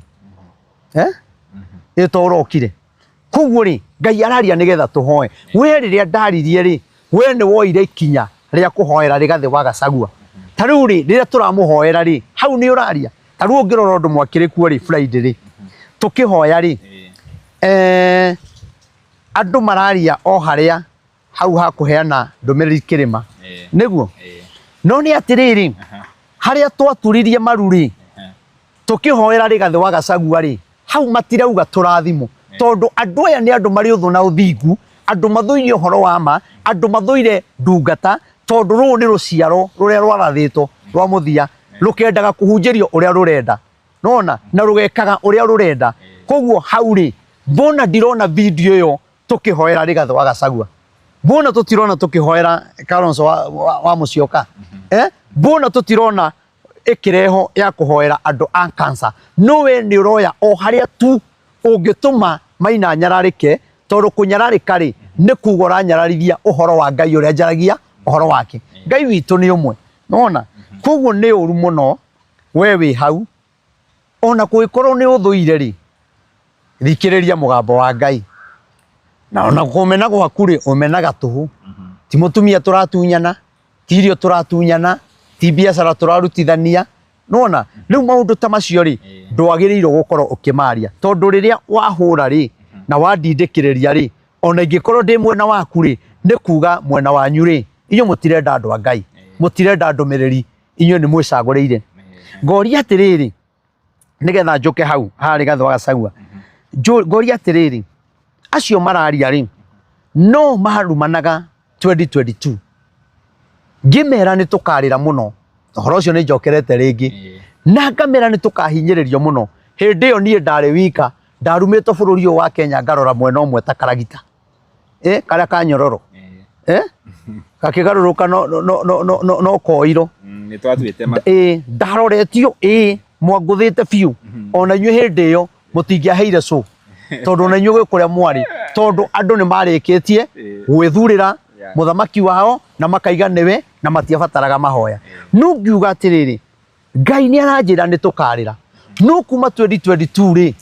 Eh? Ĩ to ũrokire. Koguo rĩ, Ngai araria nĩgetha tũhoe. We rĩrĩa ndaririe rĩ, we nĩ woire ikinya rĩa kũhoera Rigathĩ wa Gachagua. Ta rĩu rĩ, rĩrĩa tũramũhoera rĩ, hau nĩ ũraria. Ta rĩu ũngĩrora ũndũ mwakĩrĩ kuo rĩ, Friday rĩ, tũkĩhoya rĩ, andũ mararia o harĩa hau ha kũheana ndũmĩrĩri kĩrĩma. Nĩguo? No nĩ atĩrĩrĩ, harĩa twaturirie maru rĩ, tũkĩhoera Rigathĩ wa Gachagua rĩ, hau matirauga tũrathimwo, tondũ andũ aya nĩ andũ marĩ ũthũ na ũthingu, andũ mathũire ũhoro wa ma, andũ mathũire ndungata, tondũ rũrũ nĩ rũciaro rũrĩa rwarathĩtwo rwa mũthia, rũkendaga kũhunjĩrio ũrĩa rũrenda, nona na rũgekaga ũrĩa rũrenda. Koguo hau rĩ, mbona ndirona video ĩyo tũkĩhoera Rigathĩ wa Gachagua, mbona tũtirona tũkĩhoera Kalonzo wa Musyoka, mbona tũtirona ĩkĩreho ya kũhoera andũ a cancer. No we nĩ ũroya o harĩa tu ũngĩtũma Maina nyararĩke, tondũ kũnyararĩka rĩ nĩ kuga ũranyararithia ũhoro wa Ngai ũrĩa njaragia ũhoro wake. Ngai witũ nĩ ũmwe, nĩwona? Koguo nĩ ũru mũno we wĩ hau, ona kũngĩkorwo nĩ ũthũire rĩ, thikĩrĩria mũgambo wa Ngai. Na ona kũmena gwaku rĩ, ũmenaga tũhũ. Ti mũtumia tũratunyana, ti irio tũratunyana, ti biacara tũrarutithania. Nĩwona? Rĩu maũndũ ta macio rĩ, ndwagĩrĩirwo gũkorwo ũkĩmaria, tondũ rĩrĩa wahũra rĩ, na wandindĩkĩrĩria rĩ, ona ingĩkorwo ndĩ mwena waku rĩ, nĩ kuga mwena wanyu rĩ, inyuĩ mũtirenda andũ a Ngai, mũtirenda ndũmĩrĩri, inyuĩ nĩ mwĩcagũrĩire. Ngoria atĩrĩrĩ, nĩgetha njũke hau harĩ Rigathĩ wa Gachagua, ngoria atĩrĩrĩ, acio mararia rĩ, no marumanaga 2022 ngĩmera nĩ tũkarĩra mũno, ũhoro ũcio nĩ njokerete rĩngĩ, na ngamera nĩ tũkahinyĩrĩrio mũno. Hĩndĩ ĩyo niĩ ndarĩ wika, ndarumĩtwo bũrũri ũyũ wa Kenya ngarora mwena ũmwe ta karagita, karĩa ka nyororo, gakĩgarũrũka no, no, no, no, no, no, no koiro. Nĩ twatuĩte matu. Ndaroretio, mwangũthĩte biũ. Ona inyuĩ hĩndĩ ĩyo mũtingĩaheire cũ, tondũ ona inyuĩ gwĩ kũrĩa mwarĩ, tondũ andũ nĩ marĩkĩtie gwĩthurĩra mũthamaki wao na makaiga nĩwe, na matiabataraga mahoya. No ngiuga atĩrĩrĩ, Ngai nĩ aranjĩra nĩ tũkarĩra. No kuma 2022 rĩ,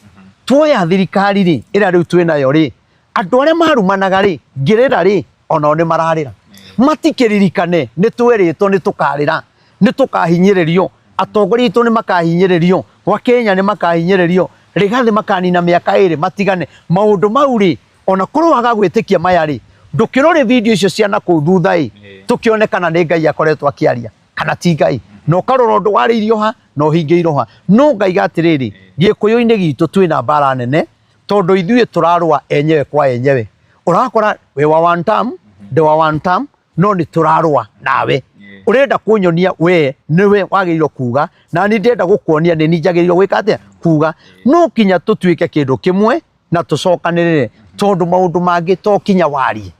tuoya thirikari rĩ, ĩrĩa rĩu twĩ nayo rĩ, andũ arĩa marumanaga rĩ, ngĩrĩra rĩ, onao nĩ mararĩra. Matikĩririkane nĩ twerĩtwo nĩ tũkarĩra, nĩ tũkahinyĩrĩrio, atongoria aitũ nĩ makahinyĩrĩrio, gwa Kenya nĩ makahinyĩrĩrio, Rigathĩ makanina mĩaka ĩrĩ matigane. Maũndũ mau rĩ, ona korwo waga gwĩtĩkia maya rĩ, ndũkĩrore video icio cia nakũu thutha ĩ, tũkĩone kana nĩ Ngai akoretwo akĩaria kana ti Ngai, na ũkarora ũndũ warĩirio ha na ũhingĩirwo ha. No ngaiga atĩrĩrĩ, gĩkũyũ-inĩ gitũ twĩna mbara nene, tondũ ithuĩ tũrarũa enyewe kwa enyewe. Ũrakora wĩ wa one term, ndĩ wa one term, no nĩ tũrarũa nawe. Ũrenda kũnyonia we nĩwe wagĩrĩirwo kuga, na niĩ ndĩrenda gũkuonia nĩ niĩ njagĩrĩirwo gwĩka atĩa, kuga. No kinya tũtuĩke kĩndũ kĩmwe na tũcokanĩrĩre, tondũ maũndũ mangĩ to kinya warie.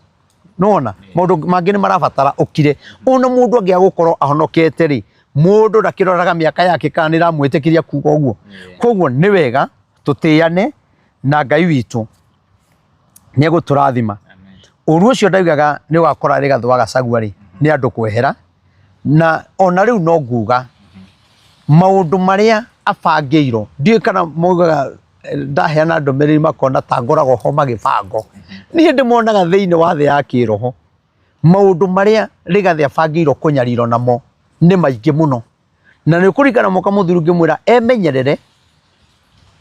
Nĩwona? Maũndũ mangĩ nĩ marabatara ũkire. Ona mũndũ angĩaga gũkorwo ahonokete rĩ, mũndũ ndakĩroraga mĩaka yake kana nĩ ĩramwĩtĩkĩria kuga ũguo. Koguo nĩ wega tũtĩane na Ngai witũ nĩ egũtũrathima. Ũru ũcio ndaugaga nĩ ũgakora Rigathĩ wa Gachagua rĩ, nĩ andũ kwehera, na ona rĩu no nguga maũndũ marĩa abangĩirwo, ndiũĩ kana maugaga ndaheana ndũmĩrĩri makona ta ngoragwo ho magĩbangwo. Niĩ ndĩmonaga thĩinĩ wa thĩ ya kĩroho, maũndũ marĩa Rigathĩ abangĩirwo kũnyarirwo namo nĩ maingĩ mũno. Na nĩ kũringana mũka mũthuri ngĩmwĩra emenyerere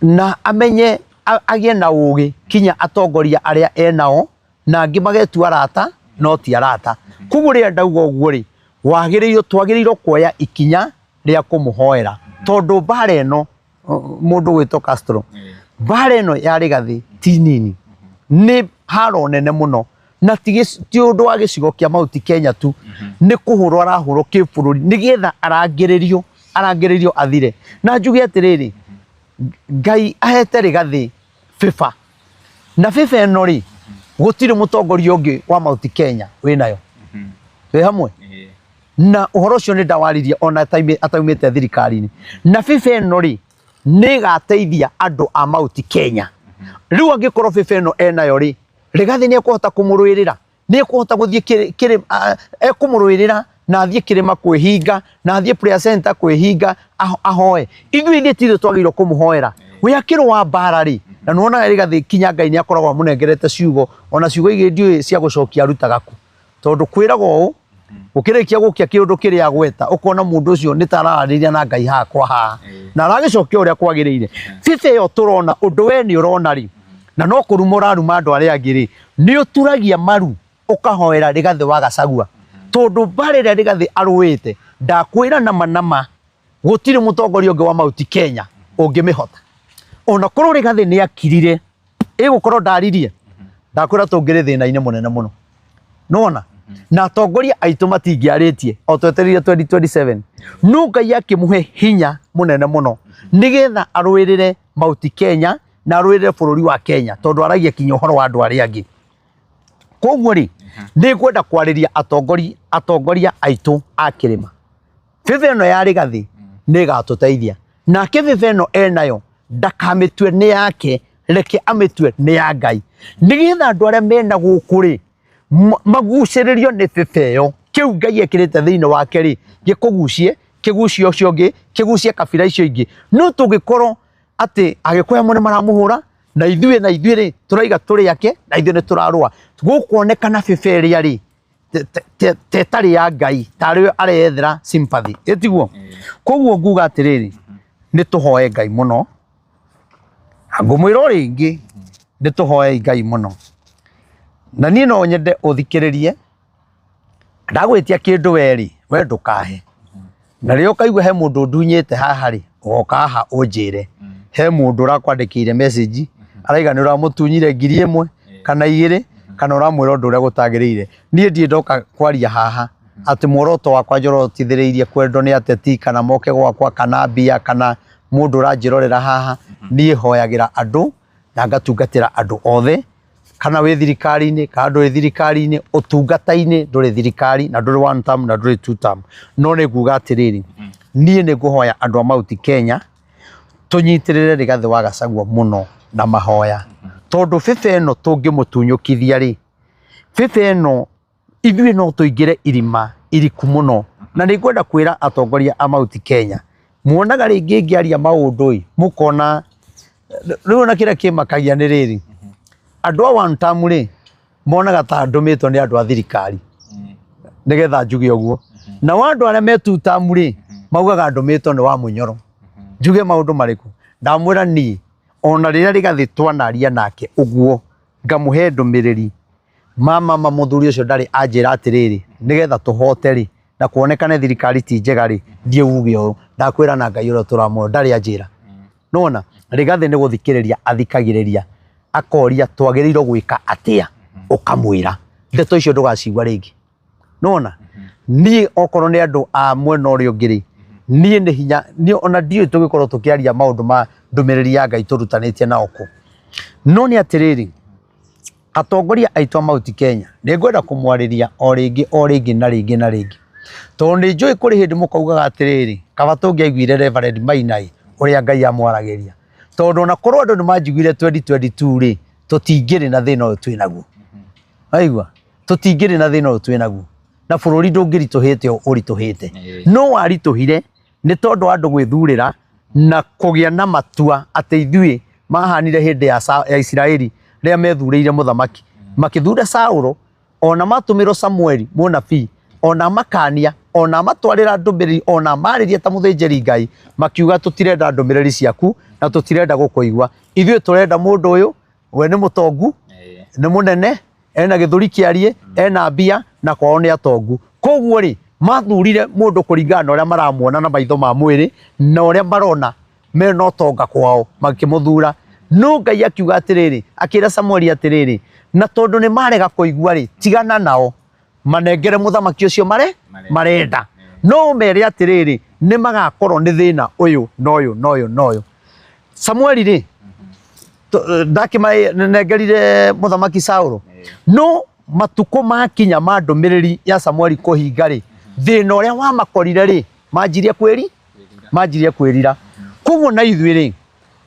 na amenye agĩe na ũgĩ kinya atongoria arĩa enao, na angĩ magetua arata no ti arata. Koguo rĩrĩa ndauga ũguo rĩ, wagĩrĩirwo, twagĩrĩirwo kuoya ikinya rĩa kũmũhoera, tondũ mbara ĩno, mũndũ gwĩtwo Castro, mbara ĩno ya Rigathĩ ti nini, nĩ haro nene mũno, na ti ũndũ wa gĩcigo kĩa Mount Kenya tu, nĩ kũhũrwo arahũrwo kĩbũrũri nĩgetha arangĩrĩrio. Arangĩrĩirio athire. Na njuge atĩrĩrĩ, Ngai ahete Rigathĩ favor, na favor ĩno rĩ, gũtirĩ mũtongoria ũngĩ wa Mount Kenya wĩnayo. Wĩ hamwe? Na ũhoro ũcio nĩ ndawaririe ona ataumĩte thirikari-inĩ. Na favor ĩno rĩ, nĩ ĩgateithia andũ a Mount Kenya. Rĩu angĩkorwo favor ĩno enayo rĩ, Rigathĩ nĩ ekũhota kũmũrũĩrĩra? Nĩ ekũhota gũthiĩ ekũmũrũĩrĩra na athiĩ kĩrĩma kwĩhinga, na athiĩ prayer center kwĩhinga, ahoe? Ithuĩ ithuĩ tithuĩ twagĩrĩirwo kũmũhoera. We akĩrũa mbara rĩ, na nĩwonaga Rigathĩ kinya Ngai nĩ akoragwo amũnengerete ciugo, ona ciugo igĩrĩ ndiũĩ cia gũcokia arutaga kũ. Tondũ kwĩragwo ũũ, gũkĩrĩkia gũkĩa kĩũndũ kĩrĩa agweta, ũkona mũndũ ũcio nĩ ta araranĩria na Ngai haha kwa haha, na aragĩcokia ũrĩa kwagĩrĩire. Biba ĩyo tũrona, ũndũ we nĩ ũrona rĩ, na no kũruma ũraruma andũ arĩa angĩ rĩ, nĩ ũturagia maru ũkahoera Rigathĩ wa Gachagua. Tondũ mbara ĩrĩa Rigathĩ arũĩte, ndakwĩra nama nama, gũtirĩ mũtongoria ũngĩ wa Mount Kenya ũngĩmĩhota. Ona korwo Rigathĩ nĩ akirire, ĩgũkorwo ndaririe, ndakwĩra tũngĩrĩ thĩna-inĩ mũnene mũno. Nĩwona? Na atongoria aitũ matingĩarĩtie o twetereire 2027. No Ngai akĩmũhe hinya mũnene mũno nĩgetha arũĩrĩre Mount Kenya na arũĩrĩre bũrũri wa Kenya, tondũ aragia kinya ũhoro wa andũ arĩa angĩ. Koguo rĩ, nĩ ngwenda kwarĩria atongoria aitũ a kĩrĩma. Favor ĩno ya Rigathĩ nĩ ĩgatũteithia. Nake favor ĩno enayo ndakamĩtue nĩ yake, reke amĩtue nĩ ya Ngai, nĩgetha andũ arĩa mena gũkũ rĩ magucĩrĩrio nĩ favor ĩyo. Kĩu Ngai ekĩrĩte thĩinĩ wake rĩ, gĩkũgucie, kĩgucie ũcio ũngĩ, kĩgucie kabira icio ingĩ. No tũngĩkorwo atĩ Agĩkũyũ amwe nĩ maramũhũra, na ithuĩ na ithuĩ rĩ tũraiga tũrĩ ake, na ithuĩ nĩ tũrarũa, gũkuonekana favor ĩrĩa rĩ ta ĩtarĩ ya Ngai, tarĩ areyethera sympathy, ĩtiguo? Koguo nguga atĩrĩrĩ, nĩ tũhoe Ngai mũno, ngũmwĩra o rĩngĩ, nĩ tũhoe Ngai mũno. Na niĩ no nyende ũthikĩrĩrie, ndagwĩtia kĩndũ we rĩ, we ndũkahe. Na rĩrĩa ũkaigua he mũndũ ndunyĩte haha rĩ, ũgoka haha ũnjĩre. He mũndũ ũrakwandĩkĩire message, araiga nĩ ũramũtunyire 1000 kana 2, kana ũramwĩra ũndũ ũrĩa gũtagĩrĩire. Niĩ ndirĩ ndoka kwaria haha atĩ muoroto wakwa njorotithĩrĩirie kwendwo nĩ ateti kana moke gwakwa kana mbia kana mũndũ ũranjĩrorera haha. Niĩ hoyagĩra andũ na ngatungatĩra andũ othe, kana wĩ thirikari-inĩ kana ndũrĩ thirikari-inĩ, ũtungata-inĩ ndũrĩ thirikari na ndũrĩ one term na ndũrĩ two term. No nĩ nguga atĩrĩrĩ, niĩ nĩ ngũhoya andũ a Mount Kenya tũnyitĩrĩre Rigathĩ wa Gachagua mũno na mahoya, tondũ favor ĩno tũngĩmũtunyũkithia rĩ, favor ĩno ithuĩ no tũingĩre irima iriku mũno. Na nĩ ngwenda kwĩra atongoria a Mount Kenya, muonaga rĩngĩ ngĩaria maũndũ ĩ, mũkona rĩu ona kĩrĩa kĩmakagia nĩ rĩrĩ, andũ a one term rĩ, monaga ta ndũmĩtwo nĩ andũ a thirikari nĩgetha njuge ũguo. Nao andũ arĩa me two term rĩ, maugaga ndũmĩtwo nĩ wa Mũnyoro njuge maũndũ marĩkũ. Ndamwĩra niĩ ona rĩrĩa Rigathĩ twanaria nake ũguo, ngamũhe ndũmĩrĩri, mama ma mũthuri ũcio ndarĩ anjĩra atĩrĩrĩ, nĩgetha tũhote rĩ, na kuonekane thirikari ti njega rĩ, thiĩ uge ũũ. Ndakwĩra na Ngai ũrĩa ũtũramuoyo, ndarĩ anjĩra. Nĩwona Rigathĩ nĩ gũthikĩrĩria athikagĩrĩria, akoria twagĩrĩirwo gwĩka atĩa, ũkamwĩra ndeto icio ndũgacigua rĩngĩ. Nĩwona niĩ okorwo nĩ andũ a mwena ũrĩa ũngĩ rĩ, niĩ nĩ hinya niĩ ona ndiũĩ tũgĩkorwo tũkĩaria maũndũ ma ndũmĩrĩri ya Ngai tũrutanĩtie nao kũ. No nĩ atĩrĩrĩ, atongoria aitũ a Mount Kenya, nĩ ngwenda kũmwarĩria o rĩngĩ o rĩngĩ na rĩngĩ na rĩngĩ, tondũ nĩ njũĩ kũrĩ hĩndĩ mũkaugaga atĩrĩrĩ, kaba tũngĩaiguire Reverend Maina ĩ, ũrĩa Ngai amwaragĩria. Tondũ ona korwo andũ nĩ manjiguire 2022 rĩ, tũtingĩrĩ na thĩna ũyũ twĩ naguo. Waigua? Tũtingĩrĩ na thĩna ũyũ twĩ naguo. Na bũrũri ndũngĩritũhĩte ũũ ũritũhĩte. No waritũhire nĩ tondũ wa andũ gwĩthurĩra na kũgĩa na matua atĩ ithuĩ mahanire hĩndĩ ya Isiraeli rĩrĩa methurĩire mũthamaki. Makĩthura Saũlũ, ona matũmĩrwo Samueli mũnabii, ona makania, ona matwarĩra ndũmĩrĩri, ona marĩria ta mũthĩnjĩri Ngai, makiuga tũtirenda ndũmĩrĩri ciaku na tũtirenda gũkũigua. Ithuĩ tũrenda mũndũ ũyũ, we nĩ mũtongu, nĩ mũnene, ena gĩthũri kĩariĩ, ena mbia, na kwao nĩ atongu. Koguo rĩ, mathurire mũndũ kũringana na ũrĩa maramuona na maitho ma mwĩrĩ, na ũrĩa marona mena ũtonga kwao, makĩmũthura. No Ngai akiuga atĩrĩrĩ, akĩra Samueli atĩrĩrĩ, na tondũ nĩ marega kũigua rĩ, tigana nao, manengere mũthamaki ũcio marenda. No ũmere atĩrĩrĩ, Nĩ magakorwo nĩ thĩna ũyũ na ũyũ na ũyũ na ũyũ. Samueli rĩ, ndakĩmanengerire mũthamaki Saũlũ, no matukũ makinya ma ndũmĩrĩri ya Samueli kũhinga rĩ, thĩna ũrĩa wamakorire rĩ, manjirie kwĩri manjirie kwĩrira. Koguo na ithuĩ rĩ,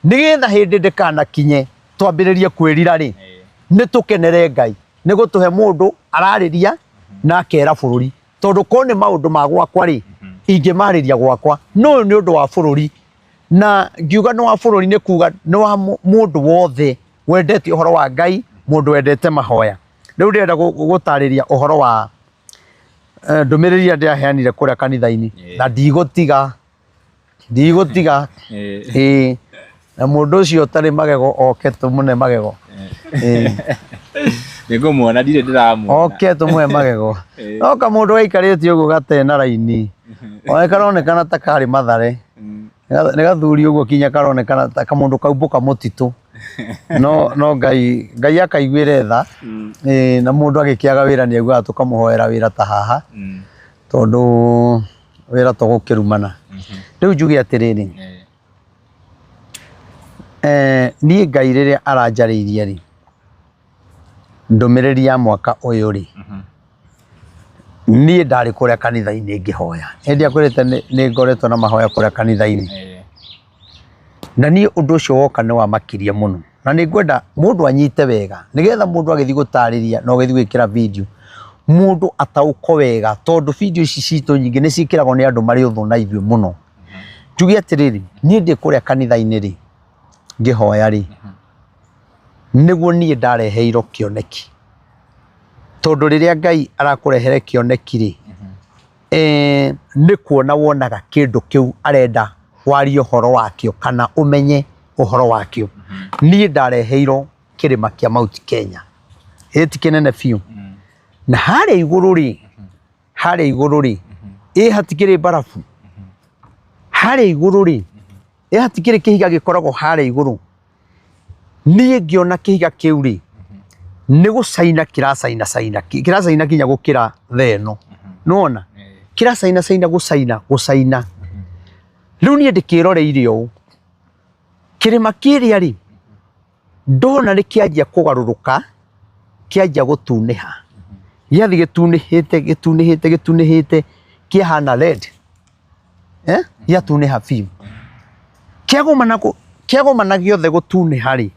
nĩgetha hĩndĩ ndĩkanakinye twambĩrĩrie kwĩrira rĩ, nĩ tũkenere Ngai nĩ gũtũhe mũndũ ararĩria na akera bũrũri, tondũ korwo nĩ maũndũ ma gwakwa rĩ, ingĩmarĩria gwakwa, no ũyũ nĩ ũndũ wa bũrũri. Na ngiuga nĩ wa bũrũri nĩ kuga nĩ wa mũndũ wothe wendete ũhoro wa Ngai, mũndũ wendete mahoya. Rĩu ndĩrenda gũtarĩria ũhoro wa ndũmĩrĩri ĩrĩa ndĩraheanire kũrĩa kanitha-inĩ, na ndigũtiga, ndigũtiga. Ĩĩ, na mũndũ ũcio ũtarĩ magego oke tũmũne magego. Ĩĩ. Nĩ ngũmuona, ndirĩ ndĩramuona. Oke tũmũhe magego. No kamũndũ gaikarĩte ũguo gatena raini, ona karonekana ta karĩ Mathare. Nĩ gathuri ũguo kinya karonekana ta kamũndũ kaumbũka mũtitũ. No no Ngai Ngai akaiguĩre tha. Ĩĩ, na mũndũ agĩkĩaga wĩra nĩ augaga tũkamũhoera wĩra ta haha, tondũ wĩra to gũkĩrumana. Rĩu njuge atĩrĩrĩ, niĩ Ngai rĩrĩa aranjarĩirie rĩ, ndũmĩrĩri ya mwaka ũyũ rĩ, niĩ ndarĩ kũrĩa kanitha-inĩ ngĩhoya. Nĩ ndiakwĩrĩte nĩ ngoretwo na mahoya kũrĩa kanitha-inĩ. Na niĩ ũndũ ũcio woka nĩ wamakirie mũno. Na nĩ ngwenda mũndũ anyite wega, nĩgetha mũndũ agĩthiĩ gũtarĩria na ũgĩthiĩ gwĩkĩra video, mũndũ ataũkwo wega, tondũ video ici citũ nyingĩ nĩ ciĩkĩragwo nĩ andũ marĩ ũthũ na ithuĩ mũno. Njuge atĩrĩrĩ, niĩ ndĩ kũrĩa kanitha-inĩ rĩ, ngĩhoya rĩ, nĩguo niĩ ndareheirwo kĩoneki. Tondũ rĩrĩa Ngai arakũrehere kĩoneki rĩ, nĩ kuona wonaga kĩndũ kĩu arenda warie ũhoro wakĩo kana ũmenye ũhoro wakĩo. Niĩ ndareheirwo kĩrĩma kĩa Mount Kenya, ĩ ti kĩnene biũ, na harĩa igũrũ rĩ, harĩa igũrũ rĩ, ĩ hatikĩrĩ mbarabu, harĩa igũrũ rĩ, ĩ hatikĩrĩ kĩhiga gĩkoragwo harĩa igũrũ. Niĩ ngĩona kĩhiga kĩu rĩ, nĩ gũcaina kĩracaina caina, kĩracaina nginya gũkĩra thaa ĩno, nĩwona? Kĩracaina caina gũcaina gũcaina. Rĩu niĩ ndĩkĩroreire ũũ, kĩrĩma kĩrĩa rĩ, ndona nĩ kĩanjia kũgarũrũka, kĩanjia gũtunĩha. Gĩathiĩ gĩtunĩhĩte gĩtunĩhĩte gĩtunĩhĩte kĩahana red. Eh? Gĩatunĩha biũ. Kĩagomana kĩagomana gĩothe gũtunĩha rĩ,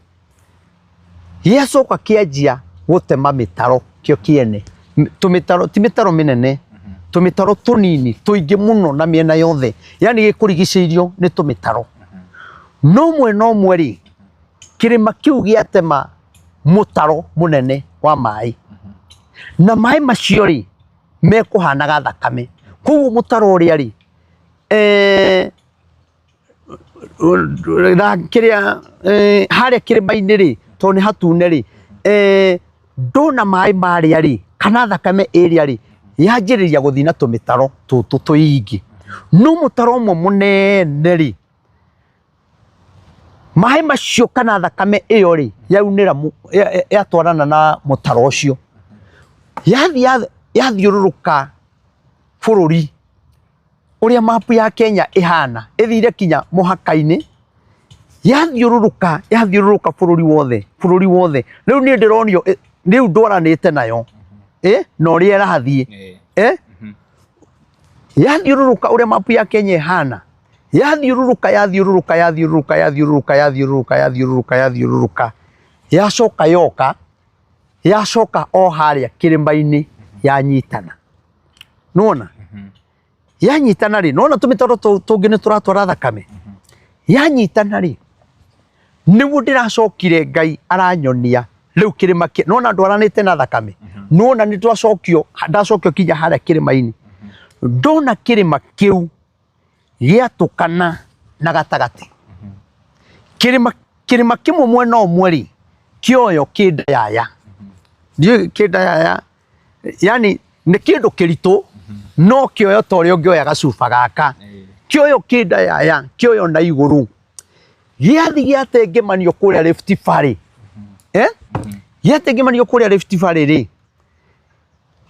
gĩacoka kĩanjia gũtema mĩtaro kĩo kĩene. Tũmĩtaro, ti mĩtaro mĩnene, tũmĩtaro tũnini tũingĩ mũno na mĩena yothe. Yaani gĩkũrigicĩirio nĩ tũmĩtaro. No mwena ũmwe rĩ, kĩrĩma kĩu gĩatema mũtaro mũnene wa maĩ. Na maĩ macio rĩ, mekũhanaga thakame. Koguo mũtaro ũrĩa rĩ, kĩrĩa harĩa kĩrĩma-inĩ rĩ, tondũ nĩ hatune rĩ, ndona maĩ marĩa rĩ, kana thakame ĩrĩa rĩ, yanjĩrĩria gũthiĩ na tũmĩtaro tũtũ tũingĩ. No mũtaro ũmwe mũnene rĩ, maĩ macio kana thakame ĩyo rĩ, yaunĩra yatwarana na mũtaro ũcio, yathiĩ yathiũrũrũka bũrũri ũrĩa mapu ya Kenya ĩhana, ĩthire kinya mũhaka-inĩ, yathiũrũrũka yathiũrũrũka bũrũri wothe, bũrũri wothe. Rĩu niĩ ndĩronio rĩu ndwaranĩte nayo na ũrĩa ĩrathiĩ, yathiũrũrũka ũrĩa mapu ya Kenya ĩhana, yathiũrũrũka yathiũrũrũka yathiũrũrũka yathiũrũrũka yathiũrũrũka yathiũrũrũka yathiũrũrũka, yacoka yoka, yacoka o harĩa kĩrĩma-inĩ yanyitana. Nĩwona? Yanyitana rĩ, nĩwona tũmĩtaro tũngĩ nĩ tũratwara thakame? Yanyitana rĩ, nĩguo ndĩracokire Ngai aranyonia rĩu kĩrĩma kĩ, nĩwona ndwaranĩte na thakame? Nĩwona nĩ twacokio, ndacokio kinya harĩa kĩrĩma-inĩ. Ndona kĩrĩma kĩu gĩatũkana na gatagatĩ. Kĩrĩma kĩrĩma kĩmwe mwena ũmwe rĩ, kĩoyo kĩ ndayaya. Ndiũĩ kĩ ndayaya, yani nĩ kĩndũ kĩritũ no kĩoyo ta ũrĩa ũngĩoya gacuba gaka. Kĩoyo kĩ ndayaya, kĩoyo na igũrũ. Gĩathiĩ gĩatengemanio kũrĩa Rift Valley. Eh? Gĩatengemanio kũrĩa Rift Valley rĩ,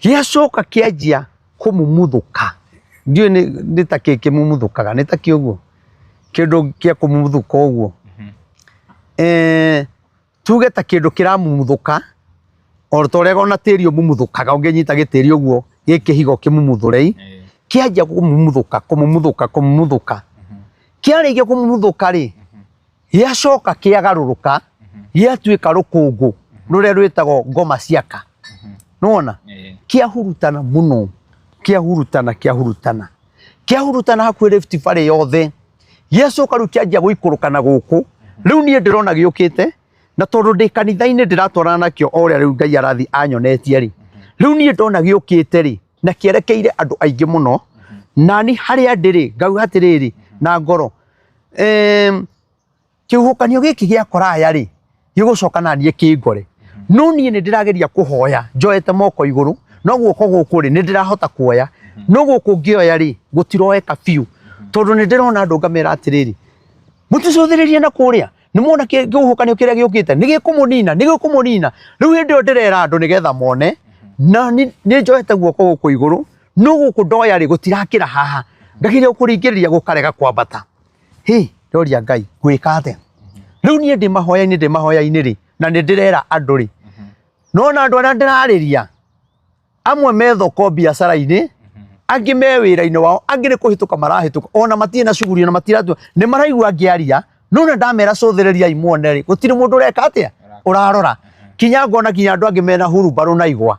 gĩacoka kĩanjia kũmumuthũka. Ndiũĩ nĩ ta kĩ kĩmumuthũkaga, nĩ ta kĩ ũguo, kĩndũ kĩa kũmumuthũka ũguo. Eh, tuge ta kĩndũ kĩramumuthũka o ta ũrĩa ona tĩri ũmumuthũkaga ũngĩnyita gĩtĩri ũguo gĩ kĩhiga ũkĩmumuthũre i kĩanjia kũmumuthũka kũmumuthũka kũmumuthũka kĩarĩkia kũmumuthũka rĩ gĩacoka kĩagarũrũka gĩatuĩka rũkũngũ rũrĩa rwĩtagwo ngoma ciaka nĩwona kĩahurutana mũno kĩahurutana kĩahurutana kĩahurutana hakuhĩ Rift Valley yothe gĩacoka rĩu kĩanjia gũikũrũka na gũkũ rĩu niĩ ndĩrona gĩũkĩte na tondũ ndĩ kanitha-inĩ ndĩratwarana nakĩo o ũrĩa rĩu Ngai arathiĩ anyonetie rĩ rĩu niĩ ndona gĩũkĩte rĩ na kĩerekeire andũ aingĩ mũno nani harĩa ndĩ rĩ ngauga atĩrĩrĩ na ngoro em, kĩhuhũkanio gĩkĩ gĩakora aya rĩ gĩgũcoka na niĩ kĩngore no niĩ nĩ ndĩrageria kũhoya njoete moko igũrũ no guoko gũkũ rĩ nĩ ndĩrahota kuoya no gũkũ ngĩoya rĩ gũtiroeka biũ tondũ nĩ ndĩrona andũ ngamera atĩrĩrĩ mũticũthĩrĩrie na kũrĩa nĩ mwona kĩhuhũkanio kĩrĩa gĩũkĩte nĩ gĩkũmũnina nĩ gĩkũmũnina rĩu hĩndĩ ĩyo ndĩrera andũ nĩgetha mone na nĩ njoete guoko gũkũ igũrũ no gũkũ ndoya rĩ gũtirakĩra haha ngageria kũringĩrĩria gũkarega kwambata hĩ ndoria Ngai ngwĩka atĩa rĩu niĩ ndĩ mahoya-inĩ ndĩ mahoya-inĩ rĩ na nĩ ndĩrera andũ rĩ no na andũ arĩa ndĩrarĩria amwe me thoko biacara-inĩ angĩ me wĩra-inĩ wao angĩ nĩ kũhĩtũka marahĩtũka ona matirĩ na cuguri ona matiratua nĩ maraigua ngĩaria no na ndamera cũthĩrĩriai muone rĩ gũtirĩ mũndũ ũreka atĩa ũrarora kinya ngona kinya andũ angĩ mena hurumbarũ na igwa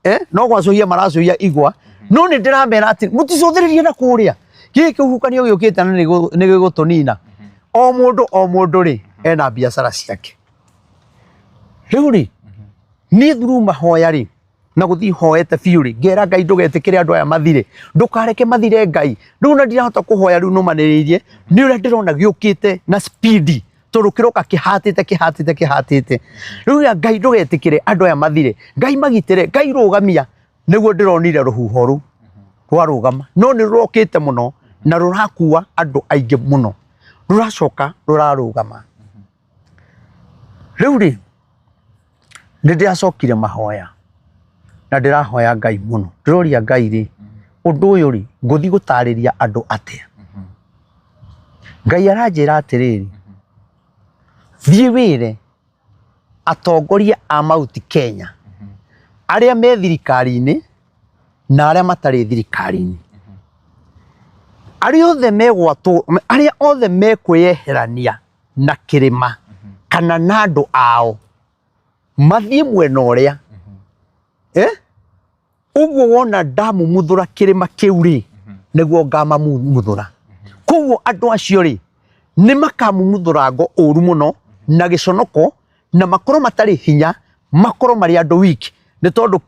eh no gwacũhia maracũhia igwa no nĩ ndĩramera atĩ mũticũthĩrĩrie na kũrĩa gĩkĩ kĩhuhũkanio gĩũkĩte na nĩ gĩgũtũnina o mũndũ o mũndũ rĩ ena biacara ciake rĩu rĩ niĩ through mahoya rĩ na gũthiĩ hoete biũ rĩ ngera Ngai ndũgetĩkĩre andũ aya mathire ndũkareke mathire Ngai rĩu na ndirahota kũhoya rĩu nũmanĩrĩirie nĩ ũrĩa ndĩrona gĩũkĩte na speed tondũ kĩroka kĩhatĩte kĩhatĩte kĩhatĩte rĩu ya Ngai ndũgetĩkĩre andũ aya mathire Ngai magitĩre Ngai rũgamia nĩguo ndĩronire rũhuho rũu rwarũgama no nĩ rũrokĩte mũno na rũrakua andũ aingĩ mũno rũracoka rũrarũgama rĩu rĩ nĩ ndĩracokire mahoya na ndĩrahoya Ngai mũno ndĩroria Ngai rĩ ũndũ ũyũ rĩ ngũthiĩ gũtarĩria andũ atĩa Ngai aranjĩra atĩrĩrĩ thiĩ wĩre atongoria a Mount Kenya arĩa me thirikari-inĩ na arĩa matarĩ thirikari-inĩ arĩa othe megwatwo arĩa othe mekwĩyeherania na kĩrĩma kana na andũ ao mathiĩ mwena ũrĩa eh? Ũguo wona ndamumuthũra kĩrĩma kĩu rĩ, nĩguo ngamamumuthũra. Koguo andũ acio rĩ, nĩ makamumuthũra ngo ũru mũno na gĩconoko na makorwo matarĩ hinya, makorwo marĩ andũ weak nĩ tondũ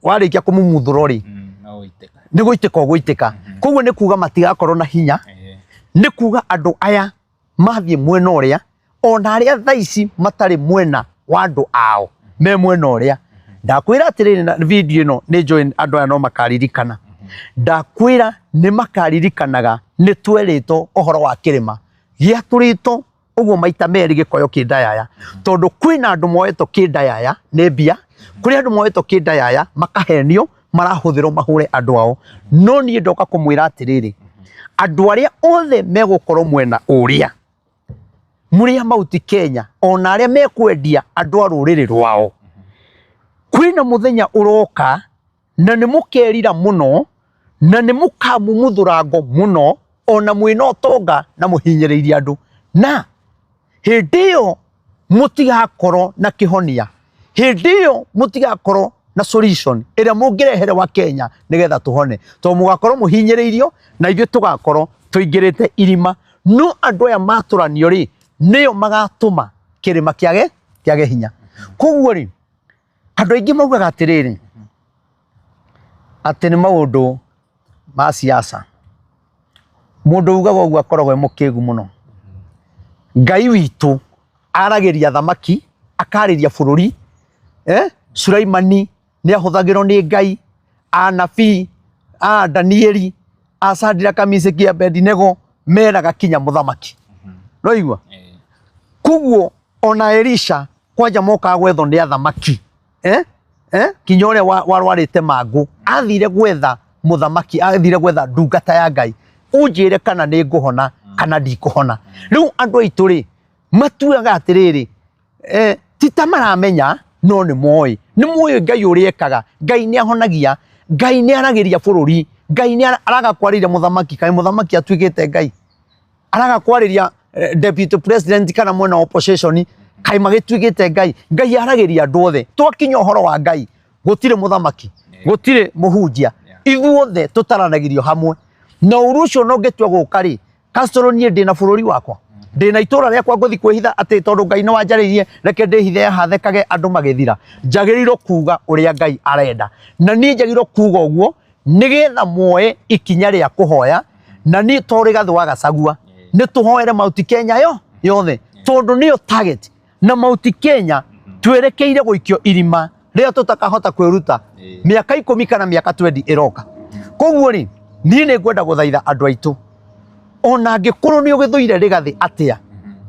warĩkia kũmumuthũrwo rĩ, nĩ gũitĩka ũgũitĩka. Koguo nĩ kuga matigakorwo na hinya, nĩ kuga andũ aya mathiĩ mwena ũrĩa ona arĩa thaa ici matarĩ mwena wa andũ ao me mwena ũrĩa ndakwĩra atĩrĩrĩ na video ĩno nĩ njũĩ andũ aya no makaririkana ndakwĩra nĩ makaririkanaga nĩ twerĩtwo ũhoro wa kĩrĩma gĩatũrĩtwo ũguo maita merĩ gĩkoyo kĩndayaya tondũ kwĩna andũ moetwo kĩndayaya nĩ mbia kũrĩ andũ moetwo kĩndayaya makahenio marahũthĩrwo mahũre andũ ao no niĩ ndoka kũmwĩra atĩrĩrĩ andũ arĩa othe megũkorwo mwena ũrĩa mũrĩ a Mount Kenya ona arĩa mekwendia andũ a rũrĩrĩ rwao kwĩna mũthenya ũroka na nĩ mũkerira mũno na nĩ mũkamumuthũra ngo mũno ona mwĩna ũtonga na mũhinyĩrĩirie andũ na hĩndĩ ĩyo mũtigakorwo na kĩhonia hĩndĩ ĩyo mũtigakorwo na solution ĩrĩa mũngĩrehere wa Kenya nĩgetha tũhone tondũ mũgakorwo mũhinyĩrĩirio na ithuĩ tũgakorwo tũingĩrĩte irima no andũ aya matũranio rĩ nĩo magatũma kĩrĩma kĩage kĩage hinya koguo rĩ andũ aingĩ maugaga atĩrĩrĩ atĩ nĩ maũndũ ma siasa mũndũ ugaga ũguo akoragwo e mũkĩgu mũno Ngai witũ aragĩria thamaki akarĩria bũrũri eh? Sulaimani nĩ ahũthagĩrwo nĩ Ngai anabii a Danieli a Shadraka Meshaki Abednego meraga kinya mũthamaki noigua koguo ona Elisha kwanja mokaga gwethwo nĩ athamaki eh? Eh? Kinya ũrĩa warwarĩte mangũ athire gwetha Mũthamaki, athire gwetha ndungata ya Ngai, ũnjĩre kana nĩ ngũhona kana ndikũhona. Rĩu andũ aitũ rĩ, matuaga atĩrĩrĩ, ti ta maramenya, no nĩ moĩ, nĩ moĩ Ngai ũrĩa ekaga. Ngai nĩ ahonagia, Ngai nĩ aragĩria bũrũri, Ngai nĩ araga kwarĩria mũthamaki, kaĩ mũthamaki atuĩkĩte Ngai? Araga kwarĩria deputy president kana mwena wa opposition, kaĩ magĩtuĩkĩte Ngai? Ngai aragĩria andũ othe. Twakinya ũhoro wa Ngai, gũtirĩ mũthamaki, gũtirĩ mũhunjia, ithuothe tũtaranagĩrio hamwe. Na ũru ũcio ona ũngĩtua gũka rĩ, Castro, niĩ ndĩna bũrũri wakwa, ndĩna itũra rĩakwa, ngũthi kwĩhitha atĩ tondũ Ngai nĩ wanjarĩirie, reke ndĩhithe haha thekage andũ magĩthira? Njagĩrĩirwo kuga ũrĩa Ngai arenda, na niĩ njagĩrĩirwo kuga ũguo nĩgetha muoe ikinya rĩa kũhoya. Na niĩ to Rigathĩ wa Gachagua, nĩ tũhoere Mount Kenya yo yothe, tondũ nĩyo target. Na Mount Kenya twerekeire gũikio irima rĩrĩa tũtakahota kwĩruta mĩaka 10 kana mĩaka 20 ĩroka. Koguo rĩ, niĩ nĩ ngwenda gũthaitha andũ aitũ, ona angĩkorwo nĩ ũgĩthũire Rigathĩ atĩa,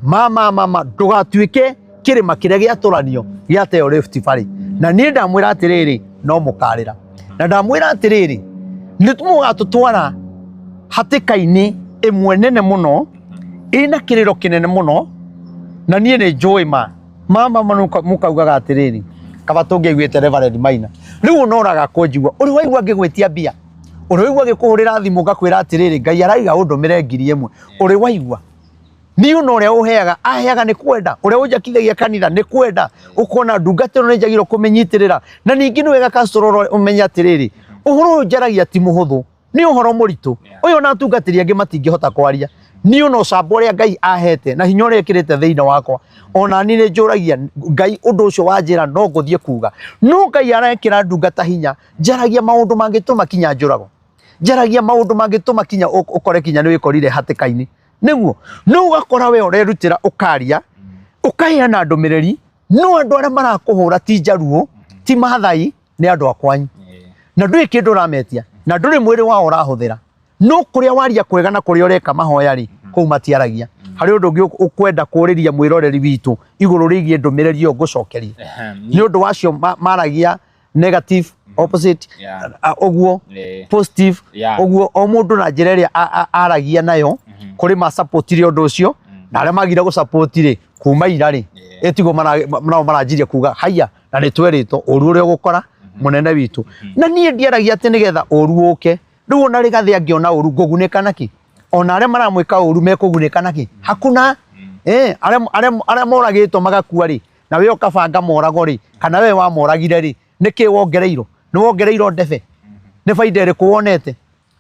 mama mama, ndũgatuĩke kĩrĩma kĩrĩa gĩatũranio gĩateo Rift Valley. Na niĩ ndamwĩra atĩrĩrĩ, no mũkarĩra. Na ndamwĩra atĩrĩrĩ, nĩ mũgatũtwara hatĩka-inĩ ĩmwe nene mũno, ĩna kĩrĩro kĩnene mũno. Na niĩ nĩ njũĩ ma mama mũkaugaga atĩrĩrĩ, kaba tũngĩaiguĩte Reverend Maina. Rĩu ũnoraga kũnjigua, ũrĩ waigua ngĩgwĩtia mbia? Ũrĩ waigua ngĩkũhũrĩra thimũ ngakwĩra atĩrĩrĩ, Ngai araiga ũndũmĩre 1000? Ũrĩ waigua? Niĩ ona ũrĩa ũheaga, aheaga nĩ kwenda. Ũrĩa ũnjakithagia kanitha nĩ kwenda. Ũkona ndungata ĩno nĩ njagĩrĩirwo kũmĩnyitĩrĩra. Na ningĩ nĩ wega Castro ũmenye atĩrĩrĩ, ũhoro ũyũ njaragia ti mũhũthũ, nĩ ũhoro mũritũ. Ũyũ ona atungatĩri angĩ matingĩhota kwaria. Niĩ ona ũcamba ũrĩa Ngai ahete na hinya ũrĩa ĩkĩrĩte thĩinĩ wakwa, ona niĩ nĩ njũragia Ngai ũndũ ũcio wanjĩra no ngũthiĩ kuga. No Ngai arekĩra ndungata hinya, njaragia maũndũ mangĩtũma kinya njũragwo, njaragia maũndũ mangĩtũma kinya ũkore kinya nĩ wĩkorire hatĩka-inĩ. Nĩguo no ũgakora we ũrerutĩra, ũkaria, ũkaheana ndũmĩrĩri, no andũ arĩa marakũhũra ti Njaruo, ti Maathai, nĩ andũ a kwanyu, na ndũrĩ kĩndũ ũrametia, na ndũrĩ mwĩrĩ wao ũrahũthĩra. No kũrĩa waria kwega na kũrĩa ũreka mahoya rĩ, kũu matiaragia. Harĩ ũndũ ũngĩ ũkwenda kũũrĩria mwĩroreri witũ igũrũ rĩgiĩ ndũmĩrĩri ĩyo ngũcokeria? Nĩ ũndũ wacio maragia negative, opposite, ũguo positive, ũguo o mũndũ na njĩra ĩrĩa aragia nayo. Kũrĩ ma support-ire ũndũ ũcio, na arĩa magire gũ support rĩ, kuma ira rĩ, ĩtiguo nao maranjirie kuga haiya, na nĩ twerĩtwo ũru ũrĩa ũgũkora mũnene witũ. Na niĩ ndiaragia atĩ nĩgetha ũru ũke. Rĩu ona Rigathĩ angĩona ũru, ngũgunĩka nakĩ? Ona arĩa maramwĩka ũru mekũgunĩka nakĩ? Hakuna. Arĩa moragĩtwo magakua rĩ, na we ũkabanga morago rĩ, kana we wamoragire rĩ, nĩkĩ wongereirwo? Nĩ wongereirwo ndebe? Nĩ baida ĩrĩkũ wonete?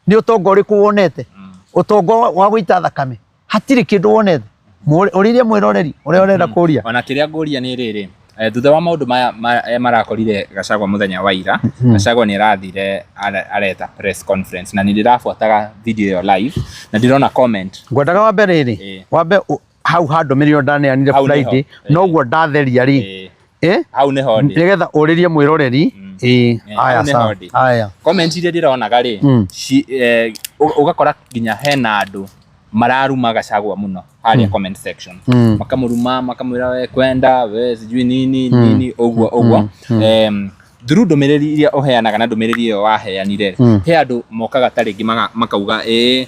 Nĩ ũtonga ũrĩkũ wonete? Ũtonga wa gũita thakame, hatirĩ kĩndũ wonete. Ũrĩrie mwĩroreri ũrĩa ũrenda kũria. Ona kĩrĩa ngũria nĩ rĩrĩ, thutha wa maũndũ maya marakorire Gachagua mũthenya wa ira, Gachagua nĩ arathire areta press conference, na nĩ ndĩrabuataga video ĩyo live na ndĩrona comment. Ngwendaga wambe rĩrĩ, wambe hau ha ndũmĩrĩri ĩyo ndaneanire Hau nĩho. Friday, noguo ndatheria rĩ, Hau nĩho ndĩ. Nĩgetha ũrĩrie mwĩroreri. Aya, Hau nĩho sawa. ndĩ. Aya. Comment iria ndĩronaga rĩ, ũgakora nginya hena andũ mararuma Gachagua mũno harĩa comment section, makamũruma, makamwĩra we kwenda we sijui nini nini, ũguo ũguo. Through ndũmĩrĩri iria ũheanaga na ndũmĩrĩri ĩyo waheanire, he andũ mokaga ta rĩngĩ makauga ĩ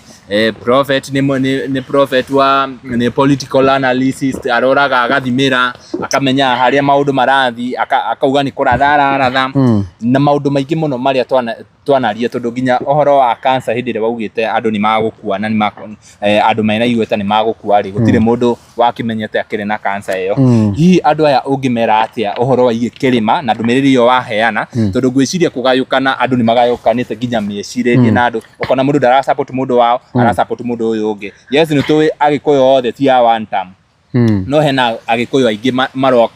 prophet nĩ prophet wa nĩ political analyst, aroraga agathimĩra akamenya harĩa maũndũ marathiĩ, akauga nĩ kũratha araratha, na maũndũ maingĩ mũno marĩa twanaria, tondũ nginya ũhoro wa cancer, hĩndĩ ĩrĩa waugĩte andũ nĩ magũkua na andũ mena igweta nĩ magũkua rĩ, gũtirĩ mũndũ wakĩmenyete akĩrĩ na cancer ĩyo. Hihi andũ aya ũngĩmera atĩa ũhoro wa kĩrĩma na ndũmĩrĩri ĩyo waheana? Tondũ ngwĩciria kũgayũkana, andũ nĩ magayũkanĩte nginya mĩcirĩrie, na andũ ũkona mũndũ ndara support mũndũ wao, ara support mũndũ ũyũ ũngĩ. Yes, nĩ tũĩ Agĩkũyũ othe ti a one term, no hena Agĩkũyũ aingĩ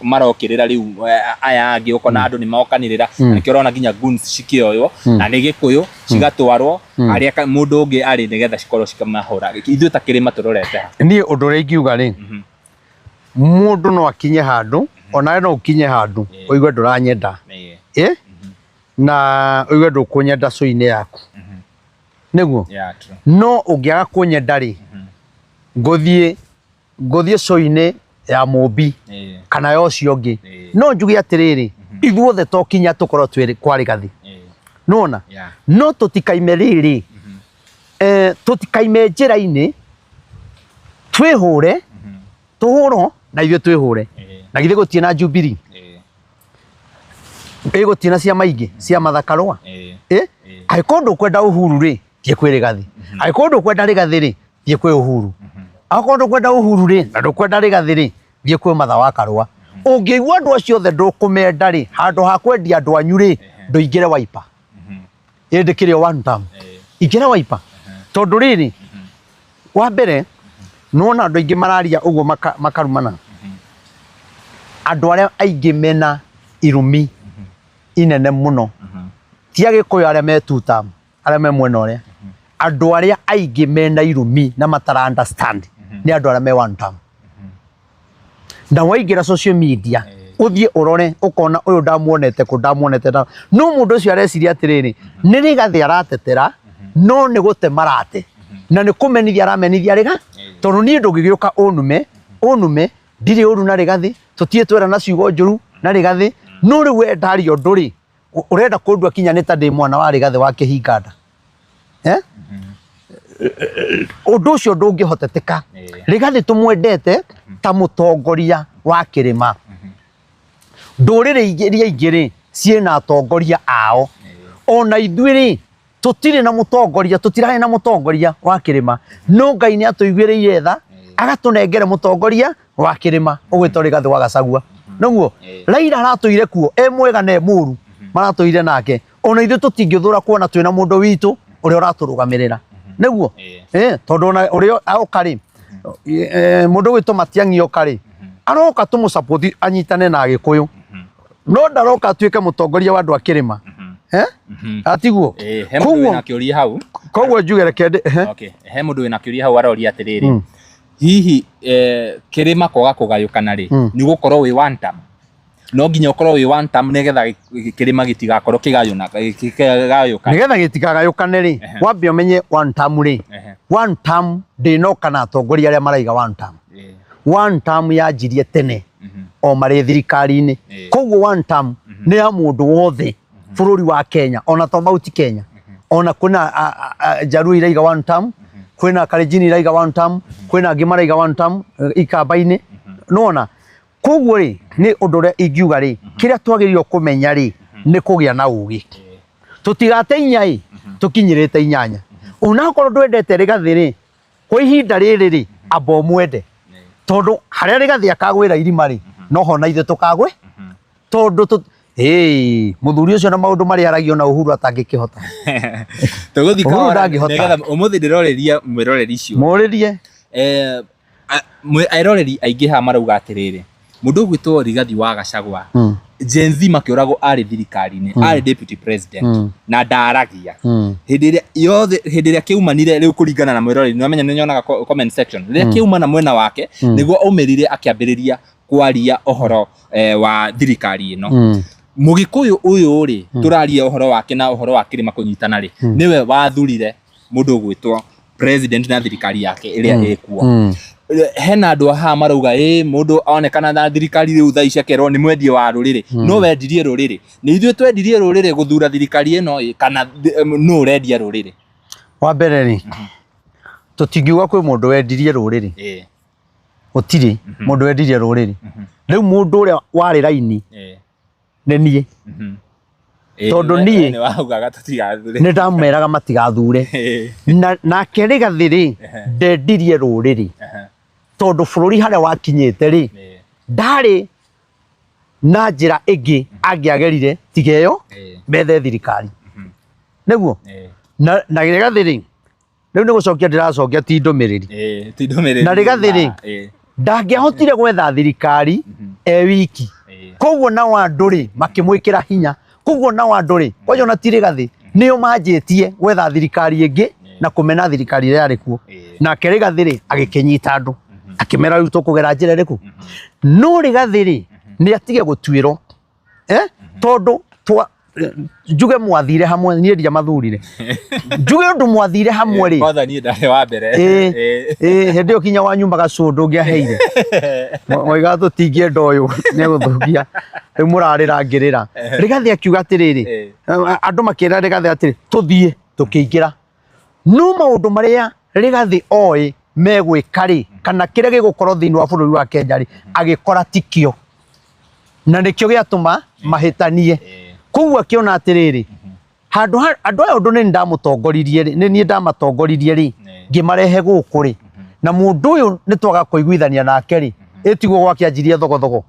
marokĩrĩra rĩu aya angĩ. Ũkona andũ nĩ mokanĩrĩra, na nĩkĩo ũrona nginya goons cikĩoywo na nĩ Gĩkũyũ, cigatwarwo harĩa mũndũ ũngĩ arĩ nĩgetha cikorwo cikĩmahũra. Ithuĩ ta kĩrĩma tũrorete ha? Niĩ ũndũ ũrĩa ingiuga rĩ, mũndũ no akinye handũ, onawe no ũkinye handũ ũigue ndũranyenda, na ũigue ndũkũnyenda cũinĩ yaku, nĩguo. Yeah, true. No ũngĩaga kũnyenda rĩ, ngũthiĩ cũinĩ ya mũmbi kana ya ũcio ũngĩ. No njuge atĩrĩrĩ, ithuothe to kinya tũkorwo twĩ kwa Rigathĩ. Nĩwona? Yeah. No tũtikaime rĩrĩ, tũtikaime njĩra-inĩ twĩhũre, tũhũrwo na ithuĩ twĩhũre. Na githĩ gũtirĩ na Jubilee? Ĩ gũtirĩ na ciama ingĩ cia Martha Karũa? Ĩ angĩkorwo ndũkwenda Uhuru rĩ, thiĩ kwĩ Rigathi. Angĩkorwo ndũkwenda Rigathi rĩ, thiĩ kwĩ Uhuru. Angĩkorwo ndũkwenda Uhuru rĩ, na ndũkwenda Rigathi rĩ, thiĩ kwĩ Martha wa Karũa. Ũngĩigua andũ acio othe ndũkũmenda rĩ, handũ ha kwendia andũ anyu rĩ, ndũingĩre Wiper. Ĩ ndĩkĩrĩ o one term. Ingĩra Wiper. Tondũ rĩrĩ, wa mbere nĩwona andũ aingĩ mararia ũguo makarumana. Andũ arĩa aingĩ mena irumi inene mũno ti Agĩkũyũ arĩa me two term, arĩa me mwena ũrĩa. Andũ arĩa aingĩ mena irumi na matara understand nĩ andũ arĩa me one term. Na waingĩra social media ũthiĩ ũrore ũkona ũyũ ndamuonete kũ ndamuonete nda no mũndũ ũcio areciria atĩrĩrĩ, nĩ Rigathĩ aratetera no nĩ gũte marate na nĩ kũmenithia aramenithia Rigathĩ, tondũ niĩ ndũngĩgĩũka ũnume ũnume ndirĩ ũru na Rigathĩ, tũtirĩ twera na ciugo njũru na Rigathĩ, no rĩu we ndaria ũndũ rĩ, ũrenda kũndua kinya nĩ ta ndĩ mwana wa Rigathĩ wa kĩhinganda. Ũndũ ũcio ndũngĩhoteteka. Rigathĩ tũmwendete ta mũtongoria wa kĩrĩma. Ndũrĩrĩ iria ingĩ rĩ, ciĩna atongoria ao. Ona ithuĩ rĩ, tũtirĩ na mũtongoria, tũtirarĩ na mũtongoria wa kĩrĩma. No Ngai nĩ atũiguĩrĩire tha, agatũnengere mũtongoria wa kĩrĩma ũgwĩtwo Rigathĩ wa Gachagua. Noguo Raila aratũire kuo e mwega na e mũru, maratũire nake. Ona ithuĩ tũtingĩthũra kuona twĩna mũndũ witũ ũrĩa ũratũrũgamĩrĩra. Nĩguo? Tondũ ona ũrĩa oka rĩ, mũndũ ũgwĩtwo Matiang'i oka rĩ, aroka tũmũ support anyitane na Agĩkũyũ. No ndaroka atuĩke mũtongoria wa andũ a kĩrĩma. Atiguo? He mũndũ wĩna kĩũria hau. Koguo njuge reke Okay. He mũndũ wĩna kĩũria hau aroria atĩrĩrĩ, hihi kĩrĩma kwaga kũgayũkana rĩ, nĩ gũkorwo wĩ one term? No nginya ũkorwo wĩ one term nĩgetha kĩrĩma gĩtigakorwo kĩgayũkane. Nĩgetha gĩtikagayũkane rĩ, wambe ũmenye one term rĩ, one term ndĩnoka na atongoria arĩa maraiga one term. One term yanjirie tene o marĩ thirikari-inĩ. Koguo one term nĩ ya mũndũ wothe bũrũri wa Kenya, ona to Mount Kenya. Ona kwĩna Jaluo iraiga one term, kwĩna Kalenjin iraiga one term, kwĩna angĩ maraiga one term Ikamba-inĩ. Nĩwona? Koguo rĩ, nĩ ũndũ ũrĩa ingiuga rĩ, kĩrĩa twagĩrĩirwo kũmenya rĩ, nĩ kũgĩa na ũgĩ. Tũtigate inya ĩ, tũkinyĩrĩte inyanya. Onakorwo ndwendete Rigathĩ rĩ, kwa ihinda rĩrĩ rĩ, amba ũmwende. Tondũ harĩa Rigathĩ akagwĩra irima rĩ, noho na ithuĩ tũkagwe. Tondũ mũthuri ũcio na maũndũ marĩa aragio na Uhuru atangĩkĩhota. Tũgũthiĩ Uhuru kahora ndangĩhota. nĩgetha ũmũthĩ ndĩrorĩria mwĩroreri ũcio. Mũrĩrie. Eroreri aingĩ haha marauga atĩrĩrĩ, mũndũ ũgwĩtwo Rigathi wa Gachagua, Gen Z makĩũragwo arĩ thirikari-inĩ, arĩ deputy president na ndaragia. Hĩndĩ ĩrĩa yothe, hĩndĩ ĩrĩa kĩumanire rĩu kũringana na mwĩroreri, nĩwamenya nĩnyonaga comment section, rĩrĩa kĩumana mwena wake, nĩguo aumĩrire akĩambĩrĩria kwaria ũhoro wa thirikari ĩno. Mũgĩkũyũ ũyũ rĩ, tũraria ũhoro wake na ũhoro wa kĩrĩma kũnyitana rĩ, nĩwe wathurire mũndũ ũgwĩtwo president na thirikari yake ĩrĩa ĩkuo. Hena andũ haha marauga ĩ mũndũ onekana na thirikari rĩu thaa ici akerwo nĩ mwendia wa rũrĩrĩ. No wendirie rũrĩrĩ? Nĩ ithuĩ twendirie rũrĩrĩ gũthura thirikari ĩno ĩ, kana nũ ũrendia rũrĩrĩ? Wa mbere rĩ, tũtingiuga kwĩ mũndũ wendirie rũrĩrĩ. Gũtirĩ mũndũ wendirie rũrĩrĩ. Rĩu mũndũ ũrĩa warĩ raini nĩ niĩ. Tondũ niĩ Nĩ waugaga tũtigathure. nĩ ndameraga matigathure. Nake Rigathĩ rĩ, ndendirie rũrĩrĩ. Tondũ bũrũri harĩa wakinyĩte rĩ, ndarĩ na njĩra ĩngĩ angĩagerire tiga ĩyo methe thirikari. Nĩguo? Na Rigathĩ rĩ, rĩu nĩ gũcokia ndĩracokia ti ndũmĩrĩri. Ti ndũmĩrĩri. Na Rigathĩ rĩ, ndangĩahotire gwetha thirikari e wiki. Koguo nao andũ rĩ, makĩmwĩkĩra hinya. Koguo nao andũ rĩ, kwanja ona ti Rigathĩ, nĩo manjĩtie gwetha thirikari ĩngĩ na kũmena thirikari ĩrĩa yarĩ kuo. Nake Rigathĩ rĩ, agĩkĩnyita andũ, akĩmera rĩu tũkũgera njĩra ĩrĩkũ. No Rigathĩ rĩ, nĩ atige gũtuĩrwo. Tondũ Njuge mwathire hamwe, niĩ ndiamathurire. Njuge ũndũ mwathire hamwe rĩ. Kwanza niĩ ndarĩ wa mbere. Ĩĩ. Ĩĩ, hĩndĩ ĩyo kinya wa nyumba gacũ ndũngĩaheire. Moigaga tũtingĩenda ũyũ nĩegũthũkia. Rĩu mũrarĩra ngĩrĩra. Rigathĩ akiuga atĩrĩrĩ, andũ makĩra Rigathĩ atĩrĩ, tũthiĩ, tũkĩingĩra. No maũndũ marĩa Rigathĩ oĩ megwĩka rĩ, kana kĩrĩa gĩgũkorwo thĩinĩ wa bũrũri wa Kenya rĩ, agĩkora tikĩo. Na nĩkĩo gĩatũma mahĩtanie. Koguo akĩona atĩrĩrĩ, handũ ha andũ aya ũndũ nĩ ndamũtongoririe rĩ, nĩ niĩ ndamatongoririe rĩ, ngĩmarehe gũkũ rĩ, na mũndũ ũyũ nĩ twaga kũiguithania nake rĩ, ĩtiguo gwakĩanjirie thogothogo.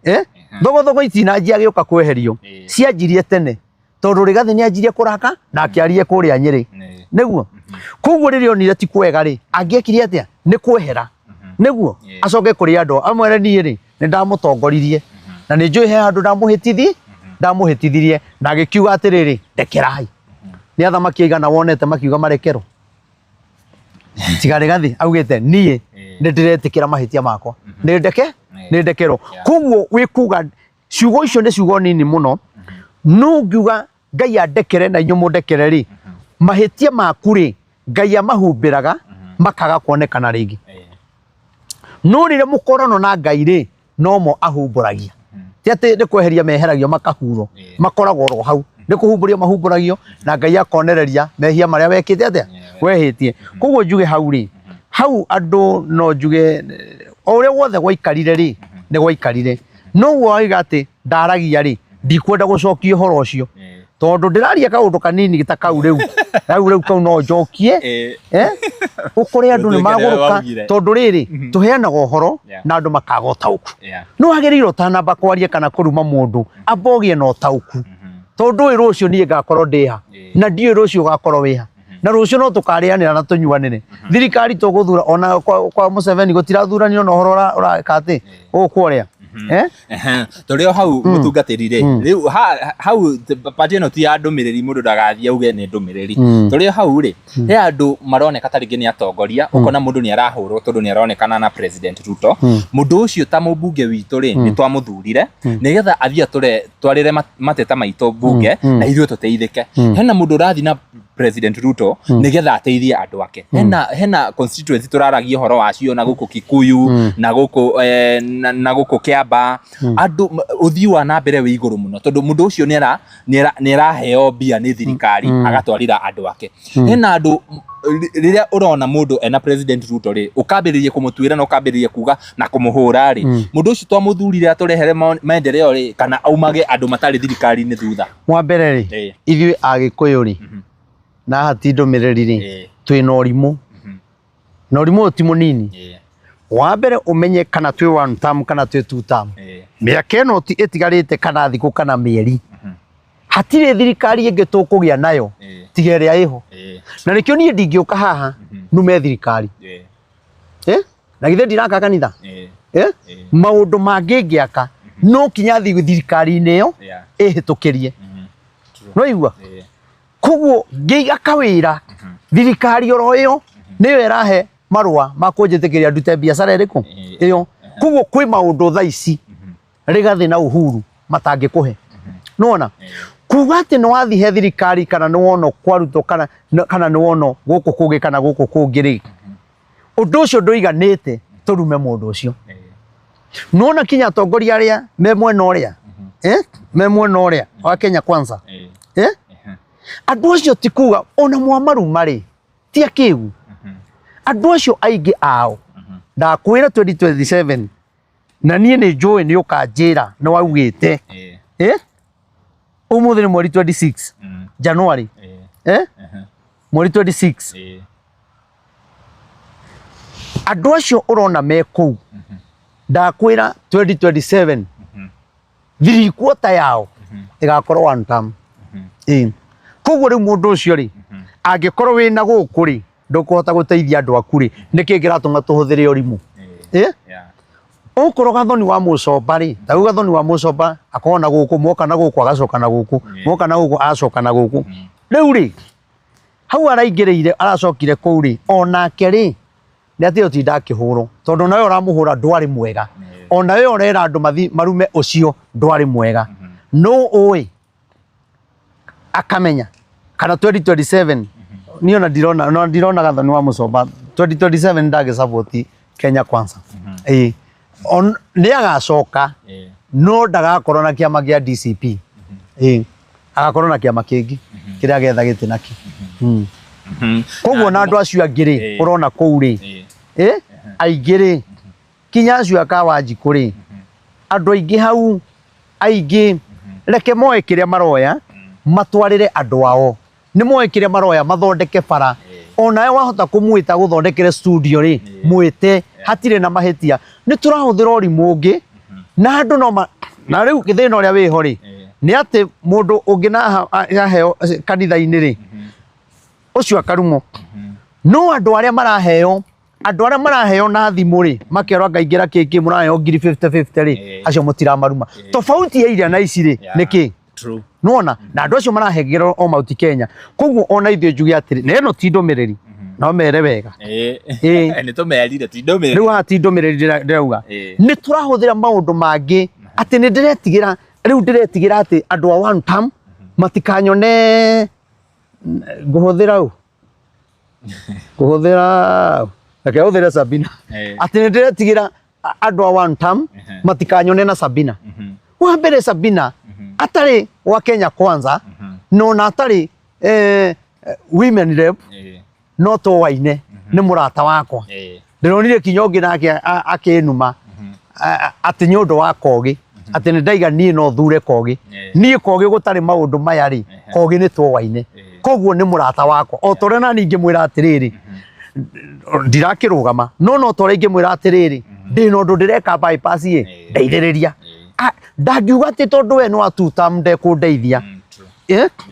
Eh? Thogothogo itinanjia agĩũka kweherio, cianjirie tene. Tondũ Rigathĩ nĩ anjirie kũraka na akĩarie kũrĩa Nyĩrĩ. Nĩguo. Koguo rĩrĩa onire ti kwega rĩ, angĩekire atĩa? Nĩ kwehera. Nĩguo. Acoke kũrĩ andũ amwĩre niĩ rĩ, nĩ ndamũtongoririe na nĩ njũĩ he handũ ndamũhĩtithi ndamũhĩtithirie na agĩkiuga atĩrĩrĩ, ndekerai. Nĩ athamaki aigana wonete makiuga marekerwo? Tiga Rigathĩ augĩte niĩ nĩ ndĩretĩkĩra mahĩtia makwa, nĩ ndeke nĩ ndekerwo. Koguo wĩ kuga ciugo icio nĩ ciugo nini mũno, no ngiuga Ngai andekere na inyuĩ mũndekere rĩ, mahĩtia maku rĩ, Ngai amahumbĩraga makaga kuonekana rĩngĩ. No rĩrĩa mũkorano na Ngai rĩ, nomo ahumbũragia. Ti atĩ nĩ kweheria meheragio makahurwo, makoragwo oro hau. Nĩ kũhumbũrio mahumbũragio na Ngai akonereria mehia marĩa wekĩte atĩa? Wehĩtie. Koguo njuge hau rĩ, hau andũ no njuge o ũrĩa wothe gwaikarire rĩ, nĩ gwaikarire. No ũguo wauga atĩ ndaragia rĩ, ndikwenda gũcokia ũhoro ũcio. Tondũ ndĩraria kaũndũ kanini ta kau rĩu. Rĩu rĩu kau no njokie. Eh? Ũkore andũ nĩ Ũtuĩke nĩwe magũrũka waugire. tondũ rĩrĩ, tũheanaga ũhoro na andũ makaga ũtaũku. Nĩ wagĩrĩire ũtanamba kwaria kana kũruma mũndũ, amba ũgĩe na ũtaũku. Tondũ ũyũ rũciũ niĩ ngakorwo ndĩ ha, na ndiũĩ rũciũ ũgakorwo wĩ ha. Na rũciũ no tũkarĩanĩra na tũnyuanĩre. Thirikari tũgũthura ona kwa Museveni gũtirathuranio na ũhoro ũreka atĩ gũkũ ũrĩa. Eh? Ehe, tũrĩ o hau mũtungatĩri rĩ, rĩu hau part ĩno ti ya ndũmĩrĩri, mũndũ ndagathiĩ auge nĩ ndũmĩrĩri. Tũrĩ o hau rĩ, he andũ maroneka ta rĩngĩ nĩ atongoria, ũkona mũndũ nĩ arahũrwo tondũ nĩ aronekana na President Ruto. Mũndũ ũcio ta mũmbunge witũ rĩ, nĩ twamũthurire nĩgetha athiĩ atũre twarĩre mateta maitũ mbunge na ithuĩ tũteithĩke. Hena mũndũ ũrathiĩ na President Ruto nĩgetha ateithie andũ ake. Hena constituency tũraragia ũhoro wacio na gũkũ Kikuyu na gũkũ na gũkũ Kiambaa, andũ ũthii wa na mbere wĩ igũrũ mũno tondũ mũndũ ũcio nĩaraheo mbia nĩ thirikari agatwarĩra andũ ake. Hena andũ rĩrĩa ũrona mũndũ ena President Ruto rĩ, ũkambĩrĩria kũmũtuĩra na ũkambĩrĩria kuga na kũmũhũra rĩ, mũndũ ũcio twamũthurire atũrehere maendeleo rĩ, kana aumage andũ matarĩ thirikari-inĩ thutha. Wa mbere rĩ, ithuĩ Agĩkũyũ rĩ, na haha ti ndũmĩrĩri rĩ, twĩna ũrimũ. Na ũrimũ ũyũ ti mũnini. Wa mbere ũmenye kana twĩ one term kana twĩ two term. Mĩaka ĩno ĩtigarĩte kana thikũ kana mĩeri, hatirĩ thirikari ĩngĩ tũkũgĩa nayo tiga ĩrĩa ĩho. Na nĩkĩo niĩ ndingĩũka haha nume thirikari. Eh? Na githĩ ndiraka kanitha? Eh? Maũndũ mangĩ ngĩaka no kinya thiĩ thirikari-inĩ ĩyo ĩhĩtũkĩrie. No igua? Koguo ngĩiga kawĩra thirikari oro ĩyo nĩyo ĩrahe marũa ma kũnjĩtĩkĩria ndute biacara ĩrĩkũ ĩyo. Koguo kwĩ maũndũ thaa ici Rigathĩ na Uhuru matangĩkũhe. Nĩwona? Kuga atĩ nĩ wathiĩ he thirikari kana nĩ wonwo kwa Ruto kana nĩ wonwo gũkũ kũngĩ kana gũkũ kũngĩ rĩ, ũndũ ũcio ndũiganĩte tũrume mũndũ ũcio. Nĩwona kinya atongoria arĩa me mwena ũrĩa, me mwena ũrĩa wa Kenya Kwanza, andũ acio ti kuga ona mwamaruma rĩ, ti akĩgu. Andũ acio aingĩ ao, ndakwĩra 2027 na niĩ nĩ njũĩ nĩ ũkanjĩra nĩ waugĩte. Ũmũthĩ nĩ mweri 26 January. Mweri 26. Andũ acio ũrona me kũu, ndakwĩra 2027 3/4 yao ĩgakorwo one term. Koguo rĩu mũndũ ũcio rĩ, angĩkorwo wĩna gũkũ rĩ, ndũkũhota gũteithia andũ aku rĩ, nĩkĩ kĩratũma tũhũthĩre ũrimũ? Okorwo Gathoni wa Mũcomba rĩ, ta rĩu Gathoni wa Mũcomba akoragwo na gũkũ, moka na gũkũ agacoka na gũkũ, moka na gũkũ agacoka na gũkũ. Rĩu rĩ, hau araingĩrĩire aracokire kũu rĩ, onake rĩ, nĩ atiga gũtinda akĩhũrwo, tondũ onawe ũramũhũra ndwarĩ mwega, onawe ũrera andũ mathi marume ũcio ndwarĩ mwega. Nũ ũĩ? Akamenya kana 2027 niĩ ona ndirona, ona ndirona Gathoni wa Mũcomba 2027 ndangĩ support Kenya Kwanza. Ĩĩ, nĩ agacoka, no ndagakorwo na kĩama gĩa DCP. Ĩĩ, agakorwo na kĩama kĩngĩ kĩrĩa agetha gĩtĩ nakĩo. Koguo na andũ acio angĩ rĩ, ũrona kũu rĩ, ĩ aingĩ rĩ, kinya acio a Kawanjikũ rĩ, andũ aingĩ hau aingĩ, reke moe kĩrĩa maroya matwarĩre andũ ao. Nĩ moe kĩrĩa maroya mathondeke bara. Onawe wahota kũmwĩta gũthondekere studio rĩ, mwĩte, hatirĩ na mahĩtia. Nĩ tũrahũthĩra ũrimũ ũngĩ na andũ no ma, na rĩu thĩna ũrĩa wĩho rĩ, nĩ atĩ mũndũ ũngĩ na aheo kanitha-inĩ rĩ, ũcio akarumwo. No andũ arĩa maraheo, andũ arĩa maraheo na thimũ rĩ, makerwo anga ingĩra kĩkĩ mũraheo ngiri 50 50 rĩ, acio mũtiramaruma. Tofauti ya iria na ici rĩ, nĩ kĩ? Nĩwona? Na andũ acio marahengerwo o Mount Kenya. Koguo ona ithuĩ njuge atĩrĩ, na ĩno ti ndũmĩrĩri, no mere wega. Nĩ tũmerire ti ndũmĩrĩri. Rĩu haha ti ndũmĩrĩri ndĩrauga. Nĩ tũrahũthĩra maũndũ mangĩ atĩ nĩ ndĩretigĩra, rĩu ndĩretigĩra atĩ andũ a one term matikanyone ngũhũthĩra ũ? Ngũhũthĩra ũ? Reke hũthĩre Sabina. Atĩ nĩ ndĩretigĩra andũ a one term matikanyone na Sabina. Wa mbere Sabina atarĩ wa Kenya Kwanza, na ona atarĩ women rep, no tũwaine nĩ mũrata wakwa. Ndĩronire kinya ũngĩ nake akĩnuma atĩ nĩ ũndũ wa Kogi, atĩ nĩ ndaiga niĩ no thure Kogi. Niĩ Kogi gũtarĩ maũndũ maya rĩ, Kogi nĩ tũwaine. Koguo nĩ mũrata wakwa. O ta ũrĩa nani ingĩmwĩra atĩrĩrĩ, ndirakĩrũgama, no no ta ũrĩa ingĩmwĩra atĩrĩrĩ, ndĩna ũndũ ndĩreka bypass ĩ, ndeithĩrĩria. Ndangiuga atĩ tondũ we nĩ wa two term ndekũndeithia.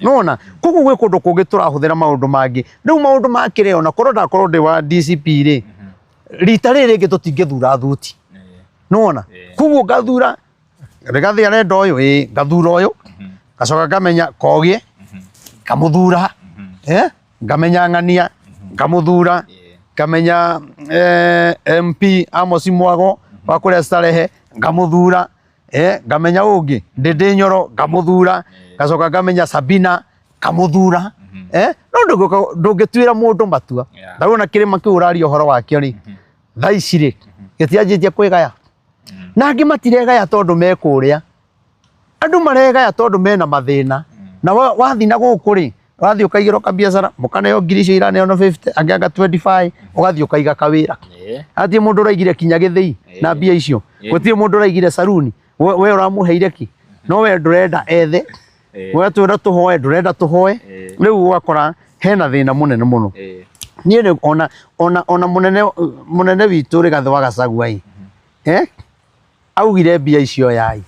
Nĩwona? Koguo gwĩ kũndũ kũngĩ tũrahũthĩra maũndũ mangĩ. Rĩu maũndũ ma kĩrĩa ona korwo ndakorwo ndĩ wa DCP rĩ, rita rĩrĩ rĩngĩ tũtingĩthura thuti. Nĩwona? Koguo ngathura Rigathi arenda ũyũ, ĩĩ ngathura ũyũ, ngacoka ngamenya Kogi, ngamũthura, ngamenya Ng'ania, ngamũthura, ngamenya MP Amos Mwago wa kũrĩa Starehe, ngamũthura, ngamenya ũngĩ Ndĩndĩ Nyoro, ngamũthura, ngacoka ngamenya Sabina, ngamũthura. No ndũngĩtuĩra mũndũ matua. Ta rĩu ona kĩrĩma kĩu ũraria ũhoro wakĩo rĩ, thaa ici rĩ, gĩtianjĩtie kwĩgaya. Na angĩ matiregaya tondũ me kũrĩa. Andũ maregaya tondũ mena mathĩna. Na wathiĩ na gũkũ rĩ, wathiĩ ũkaigĩrwo kabiacara, mũkaneo ngiri icio iraneanwo 50, angĩ anga 25, ũgathiĩ ũkaiga kawĩra. Hatirĩ mũndũ ũraigire kinya gĩthĩi na mbia icio. Gũtirĩ mũndũ ũraigire saruni. We ũramũheire kĩ? No we ndũrenda ethe. We twĩra tũhoe, ndũrenda tũhoe. Rĩu ũgakora hena thĩna mũnene mũno. Niĩ nĩ ona ona ona mũnene mũnene witũ Rigathĩ wa Gachagua ĩ, augire mbia icio yai.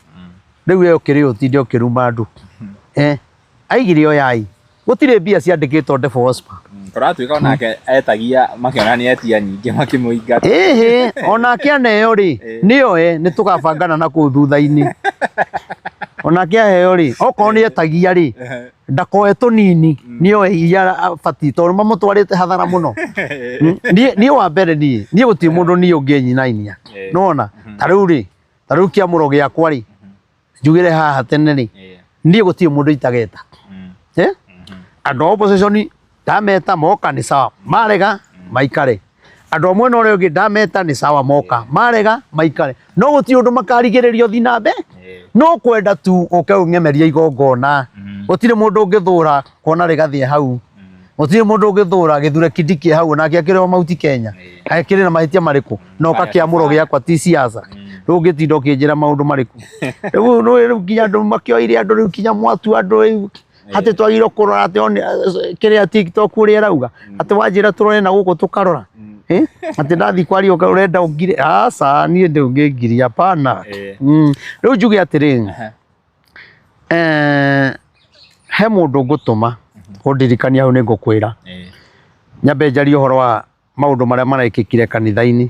Rĩu we ũkĩrĩ ũtinde ũkĩruma andũ. Aigire oyai. Gũtirĩ mbia ciandĩkĩtwo Devil Whisper. Kũratuĩka onake etagia makĩona nĩ etia nyingĩ makĩmũingata. Ĩhĩ, onake aneo rĩ, nĩoe nĩ tũgabangana na kũu thutha-inĩ. Onake aheo rĩ, okorwo nĩ etagia rĩ, ndakoe tũnini, nĩoe iria abatiĩ tondũ mamũtwarĩte hathara mũno. Niĩ wa mbere niĩ, niĩ gũtirĩ mũndũ niĩ ũngĩnyinainia. Nĩwona? Ta rĩu rĩ, ta rĩu kĩamũro gĩakwa rĩ, njugire haha tene rĩ, niĩ gũtirĩ mũndũ itageta. Andũ a opposition ndameta moka nĩ sawa, marega maikare. Andũ a mwena ũrĩa ũngĩ ndameta nĩ sawa moka, marega maikare. No gũtirĩ ũndũ makarigĩrĩria ũthiĩ na mbere. No kwenda tu ũke ũng'emerie igongona. Gũtirĩ mũndũ ũngĩthũra kuona rĩgathiĩ hau. Gũtirĩ mũndũ ũngĩthũra Gĩthure Kindiki hau onake akĩrĩ o Mount Kenya. Akĩrĩ na mahĩtia marĩkũ? Na ũka kĩamũro gĩakwa ti siasa. Rĩu ũngĩtinda ũkĩnjĩra maũndũ marĩkũ? Rĩu rĩu nginya andũ makĩoire andũ rĩu kinya mwatua andũ rĩu atĩ twagĩrĩirwo kũrora atĩ one kĩrĩa TikTok ũrĩa ĩrauga atĩ wanjĩra tũrore na gũkũ tũkarora. Atĩ ndathiĩ kwaria ũrenda ũngire, aca niĩ ndũngĩngiria hapana. Rĩu njuge atĩrĩrĩ, he mũndũ ngũtũma ũndirikanie hau nĩ ngũkwĩra. Nyambe njarie ũhoro wa maũndũ marĩa marekĩkire kanitha-inĩ.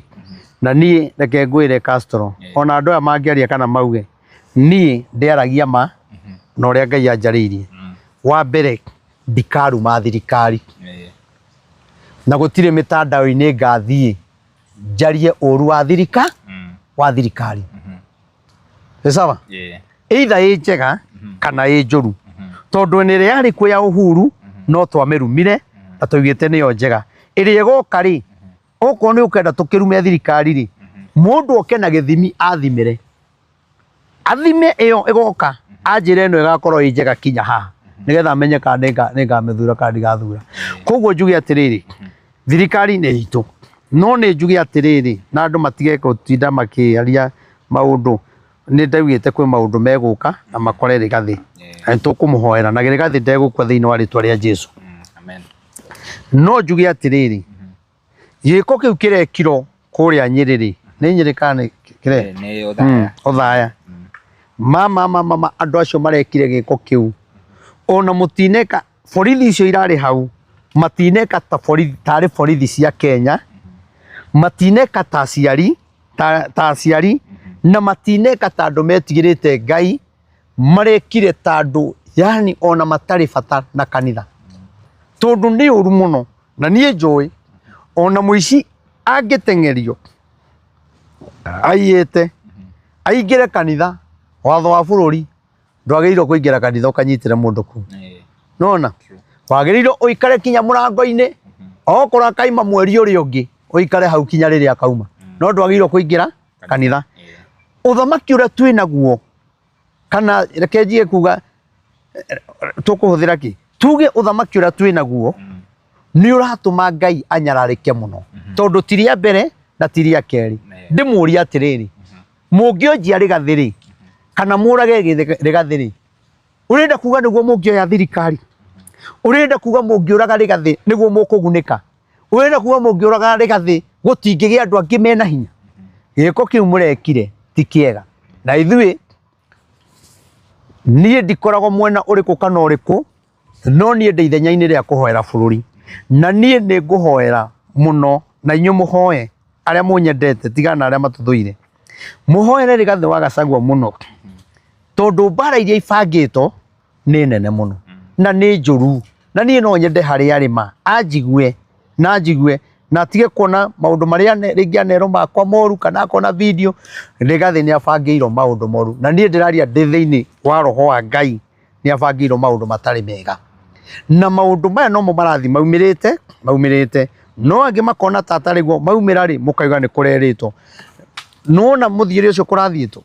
Na niĩ reke ngwĩre Castro, ona andũ aya mangĩaria kana mauge, niĩ ndĩaragia ma na ũrĩa Ngai anjarĩirie. Wa mbere ndikaruma thirikari na gũtirĩ mĩtandao-inĩ ngathiĩ njarie ũru wa wa thirikari. Nĩ sawa? Either ĩ njega kana ĩ njũru. Tondũ nĩ ĩrĩa yarĩ kuo ya Uhuru no twamĩrumire na twaugĩte nĩyo njega. Ĩrĩa ĩgoka rĩ, okorwo nĩ ũkenda tũkĩrume thirikari rĩ, mũndũ oke na gĩthimi athimĩre. Athime ĩyo ĩgoka anjĩre ĩno ĩgakorwo ĩ njega kinya haha nĩgetha menye kana nĩngamĩthura kana ndigathura. Koguo njuge atĩrĩrĩ, thirikari nĩ itũ, no nĩ njuge atĩrĩrĩ, na andũ matige gũtinda makĩaria maũndũ, nĩ ndaugĩte kwĩ maũndũ megũka na makore Rigathĩ, na nĩ tũkũmũhoera na Rigathĩ ndegũkua thĩinĩ wa rĩtwa rĩa Jesu. Amen. No njuge atĩrĩrĩ, gĩko kĩu kĩrekirwo kũrĩa Nyĩrĩ rĩ, nĩ Nyĩrĩ kana nĩ kĩrĩa? Nĩ Othaya. Othaya. Mama mama mama, andũ acio marekire gĩko kĩu ona mũtineka, borithi icio irarĩ hau matineka ta borithi, tarĩ borithi cia Kenya, matineka ta aciari, ta aciari, na matineka ta andũ metigĩrĩte Ngai, marekire ta andũ yani ona matarĩ bata na kanitha, tondũ nĩ ũru mũno. Na niĩ njũĩ ona mũici angĩteng'erio aiyĩte aingĩre kanitha, watho wa bũrũri ndwagĩrĩirwo kũingĩra kanitha ũkanyitĩre mũndũ kũu. Nona wagĩrĩirwo ũikare kinya mũrango-inĩ, okorwo akaima mweri ũrĩa ũngĩ ũikare hau kinya rĩrĩa akauma, no ndwagĩrĩirwo kũingĩra kanitha. Ũthamaki ũrĩa twĩ naguo, kana reke njige kuga tũkũhũthĩra kĩ, tuge ũthamaki ũrĩa twĩ naguo nĩ ũratũma Ngai anyararĩke mũno, tondũ ti rĩa mbere na ti rĩa kerĩ. Ndĩmũrie atĩrĩrĩ, mũngĩonjia Rigathĩ rĩ, kana mũrage Rigathĩ rĩ, ũrenda kuga nĩguo mũngĩoya thirikari? Ũrenda kuga mũngĩũraga Rigathĩ nĩguo mũkũgunĩka? Ũrenda kuga mũngĩũraga Rigathĩ gũtingĩgĩa andũ angĩ mena hinya? Gĩko kĩu mũrekire ti kĩega. Na ithuĩ, niĩ ndikoragwo mwena ũrĩkũ kana ũrĩkũ, no niĩ ndĩ ithenya-inĩ rĩa kũhoera bũrũri. Na niĩ nĩ ngũhoera mũno, na inyuĩ mũhoe arĩa mũnyendete, tigana na arĩa matũthũire. Mũhoere Rigathĩ wa Gachagua mũno, tondũ mbara iria ibangĩtwo nĩ nene mũno na nĩ njũru. Na niĩ no nyende harĩa arĩ ma anjigue na anjigue na atige kuona maũndũ marĩa rĩngĩ anerwo makwa moru, kana akona video. Rigathĩ nĩ abangĩirwo maũndũ moru, na niĩ ndĩraria ndĩ thĩinĩ wa roho wa Ngai, nĩ abangĩirwo maũndũ matarĩ mega. Na maũndũ maya nomo marathiĩ maumĩrĩte maumĩrĩte, no angĩ makona ta atarĩ guo, maumĩra rĩ mũkauga nĩ kũrerĩtwo. Nĩwona mũthiĩre ũcio kũrathiĩtwo?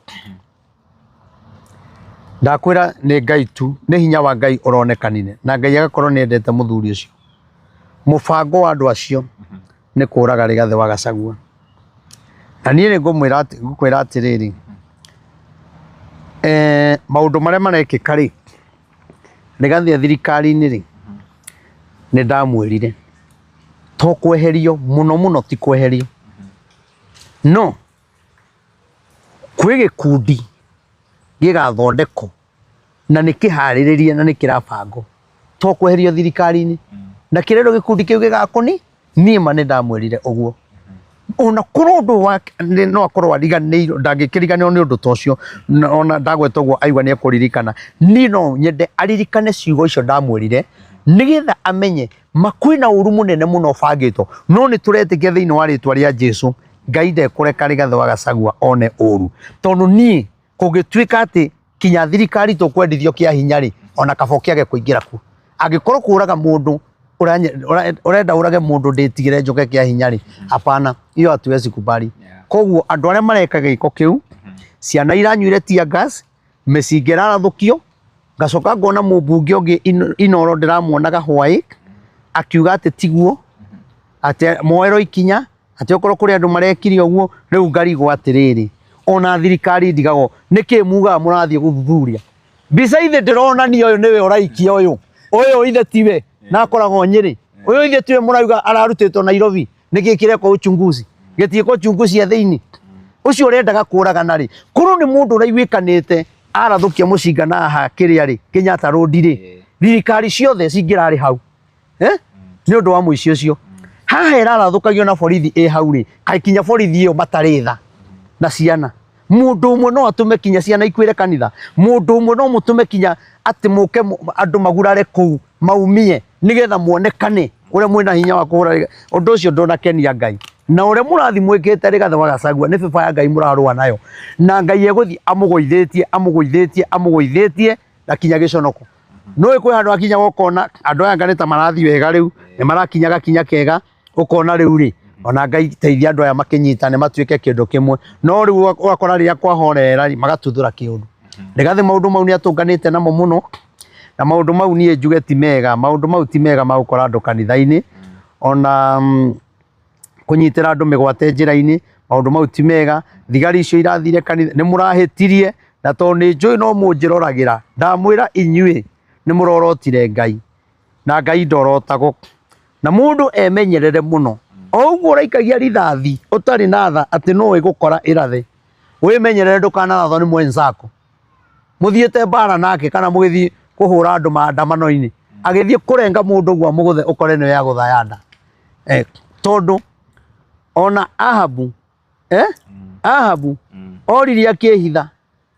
Ndakwĩra nĩ Ngai tu, nĩ hinya wa Ngai ũronekanire, na Ngai agakorwo nĩ endete mũthuri ũcio. Mũbango wa andũ acio nĩ kũraga Rigathĩ wa Gachagua. Na niĩ nĩ ngũmwĩra atĩ, ngũkwĩra atĩrĩrĩ, maũndũ marĩa marekĩka rĩ, Rigathĩ e thirikari-inĩ rĩ, nĩ ndamwĩrire to kweherio mũno mũno, ti kweherio, no kwĩ gĩkundi gĩgathondekwo na nĩ kĩharĩrĩrie na nĩ kĩrabangwo to kweherio thirikari-inĩ, na kĩrerwo gĩkundi kĩu gĩgakũni. Niĩ ma nĩ ndamwĩrire ũguo, ona korwo ũndũ wa no akorwo ariganĩirwo, ndangĩkĩriganĩrwo nĩ ũndũ ta ũcio. Ona ndagweta ũguo aigua nĩ ekũririkana. Niĩ no nyende aririkane ciugo icio ndamwĩrire, nĩgetha amenye ma kwĩna ũru mũnene mũno ũbangĩtwo. No nĩ tũretĩkia thĩinĩ wa rĩtwa rĩa Jesu, Ngai ndekũreka Rigathĩ wa Gachagua one ũru, tondũ niĩ kũngĩtuĩka atĩ kinya thirikari tũkwendithio kĩa hinya rĩ, ona kaba ũkĩage kũingĩra kuo. Angĩkorwo kũraga mũndũ ũrenda ũrage mũndũ ndĩtigĩre njoke kĩa hinya rĩ, hapana, hiyo hatuwezi kubali. Koguo andũ arĩa mareka gĩko kĩu, ciana iranyuire tear gas, mĩcinga ĩrarathũkio, ngacoka ngona mũmbunge ũngĩ Inooro ndĩramuonaga hwaĩ akiuga atĩ tiguo, atĩ moerwo ikinya, atĩ okorwo kũrĩ andũ marekire ũguo. Rĩu ngarigwo atĩrĩrĩ, ona thirikari ndigagwo nĩkĩ mugaga mũrathiĩ gũthuthuria mbica? Ithe ndĩronania ũyũ nĩwe ũraikia ũyũ, ũyũ ithe tiwe na akoragwo Nyĩrĩ, ũyũ ithe tiwe mũrauga ararutĩtwo Nairobi. Nĩkĩ kĩrekwo uchunguzi? Gĩtiĩkwo uchunguzi ya thĩinĩ. Ũcio ũrendaga kũragana rĩ, korwo nĩ mũndũ ũraiguĩkanĩte arathũkia mũcinga na haha kĩrĩa rĩ, Kenyatta Road rĩ, thirikari ciothe cingĩrarĩ hau nĩ ũndũ wa mũici ũcio. Haha ĩrarathũkagio na borithi ĩ hau rĩ, kaĩ kinya borithi ĩyo matarĩ tha na ciana? Mũndũ ũmwe no atũme kinya ciana ikuĩre kanitha? Mũndũ ũmwe no mũtũme kinya atĩ mũke andũ magurare kũu maumie nĩgetha muonekane ũrĩa mwĩna hinya wa kũhũra? Ũndũ ũcio ndũnakenia Ngai. Na ũrĩa mũrathi mwĩkĩte Rigathĩ wa Gachagua, nĩ bĩba ya Ngai mũrarũa nayo, na Ngai egũthiĩ amũgũithĩtie, amũgũithĩtie, amũgũithĩtie na kinya gĩconoko. No kwĩ handũ hakinyaga ũkona andũ aya anga nĩ ta marathiĩ wega rĩu, nĩ marakinya gakinya kega, ũkona rĩu rĩ, ona Ngai teithia andũ aya makĩnyitane matuĩke kĩndũ kĩmwe. No rĩu ũgakora rĩrĩa kwahorera rĩ, magatuthũra kĩũndũ. Rigathĩ maũndũ mau nĩ atũnganĩte namo mũno, na maũndũ mau niĩ njuge ti mega, maũndũ mau ti mega ma gũkora andũ kanitha-inĩ, ona kũnyitĩra andũ mĩgwate njĩra-inĩ, maũndũ mau ti mega. Thigari icio irathire kanitha, nĩ mũrahĩtirie, na tondũ nĩ njũĩ no mũnjĩroragĩra, ndamwĩra inyuĩ nĩ mũrorotire Ngai, na Ngai ndorotagwo. Na mũndũ emenyerere mũno, o ũguo ũraikagia rithathi ũtarĩ na tha atĩ no ĩgũkora ĩrathe, wĩmenyerere ndũkanarathwo nĩ mwenzako. Mũthiĩte mbara nake kana mũgĩthiĩ kũhũra andũ maandamano-inĩ, agĩthiĩ kũrenga mũndũ ũguo amũgũthe ũkore nĩwe agũtha ya nda. Eh, tondũ ona Ahabu, eh? Ahabu oririe akĩhitha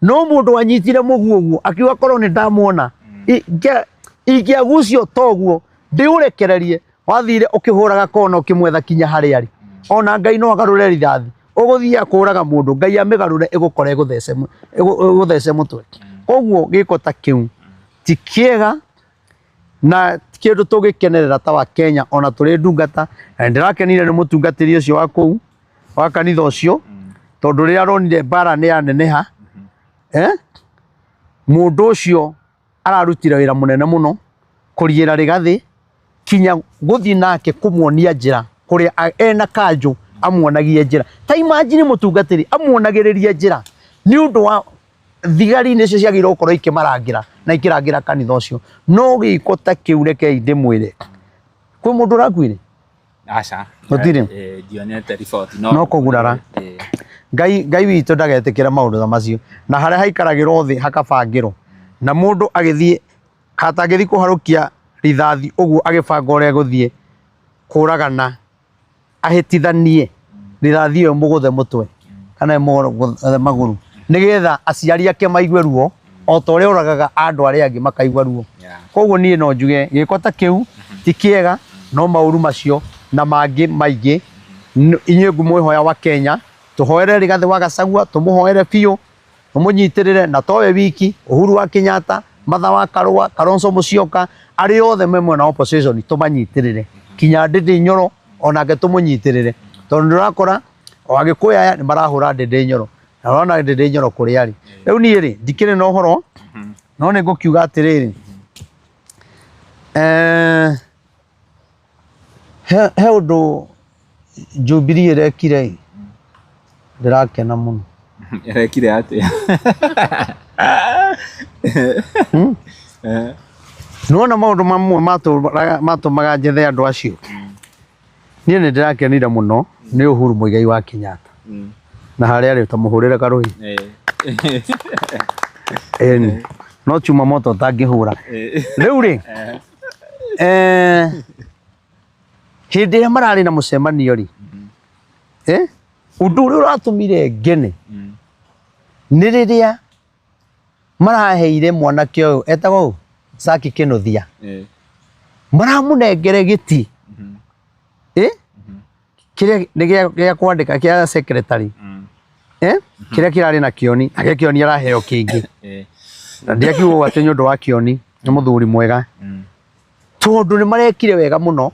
no mũndũ wanyitire mũguo ũguo akiuga korwo nĩ ndamuona ingĩagucio toguo ndĩũrekererie wathire ũkĩhũraga kona ũkĩmwetha kinya harĩa arĩ. Ona Ngai no agarũre rithathi ũgũthiĩ kũraga mũndũ Ngai amĩgarũre ĩgũkore ĩgũthece mũtwe. Koguo gĩko ta kĩu ti kĩega na ti kĩndũ tũngĩkenerera ta wa Kenya ona tũrĩ ndungata. Na nĩndĩrakenire nĩ mũtungatĩri ũcio wa kũu wa kanitha ũcio tondũ rĩrĩa aronire mbara nĩ yaneneha, eh, mũndũ ũcio ararutire wĩra mũnene mũno kũriĩra Rigathĩ kinya gũthiĩ nake kũmuonia njĩra kũrĩa ena kanjũ amuonagie njĩra. Ta imagine mũtungatĩri amuonagĩrĩrie njĩra nĩ ũndũ wa thigari nĩcio ciagĩrĩirwo gũkorwo ikĩmarangĩra na ikĩrangĩra kanitha ũcio. No gĩko ta kĩu rekei ndĩmwĩre, kwĩ mũndũ ũrakuire? Aca. Gũtirĩ? Eh, ndionete riboti No kũgurara. Ngai Ngai witũ ndagetĩkĩra maũndũ ta macio. Na harĩa haikaragĩrwo thĩ hakabangĩrwo. Na mũndũ agĩthiĩ atangĩthiĩ kũharũkia rithathi ũguo agĩbanga ũrĩa egũthiĩ kũragana ahĩtithanie rithathi ĩyo ĩmũgũthe mũtwe kana ĩmũgũthe magũrũ nĩgetha aciari ake maigue ruo o ta ũrĩa ũragaga andũ arĩa angĩ makaigua ruo. Koguo niĩ no njuge gĩko ta kĩu ti kĩega no maũru macio na mangĩ maingĩ inyuĩ ngũmwĩhoya wa Kenya tũhoere Rigathĩ wa Gachagua tũmũhoere biũ tũmũnyitĩrĩre na towe wiki Uhuru wa Kenyatta Martha wa Karua Kalonzo Musyoka arĩa othe me mwena wa opposition tũmanyitĩrĩre kinya Ndindi Nyoro onake tũmũnyitĩrĩre tondũ nĩũrakora o Agĩkũyũ aya nĩ marahũra Ndindi Nyoro na ũrona Ndindi Nyoro kũrĩa arĩ. Rĩu niĩ rĩ ndikĩrĩ na ũhoro no nĩ ngũkiuga atĩrĩrĩ, eh, he ũndũ Jubilee ĩrekire ĩ, ndĩrakena mũno. Ĩrekire atĩa? Nĩwona maũndũ mamwe matũmaga njethe andũ acio. Niĩ nĩ ndĩrakenire mũno nĩ Uhuru Muigai wa Kenyatta na harĩa arĩ ta mũhũrĩre karũhi. Ĩni no chuma moto ũtangĩhũra. Rĩu rĩ, eh, hĩndĩ ĩrĩa mararĩ na mũcemanio rĩ, eh, ũndũ ũrĩa ũratũmire ngene nĩ rĩrĩa maraheire mwanake ũyũ etagwo ũ? Saki Kĩnuthia, maramũnengere gĩti, eh, kĩrĩa nĩ gĩa kwandĩka kĩa secretary, eh, kĩrĩa kĩrarĩ na Kĩoni, nake Kĩoni araheo kĩngĩ na ndiakiuga ũguo atĩ nĩ ũndũ wa Kĩoni, nĩ mũthuri mwega tondũ nĩ marekire wega mũno.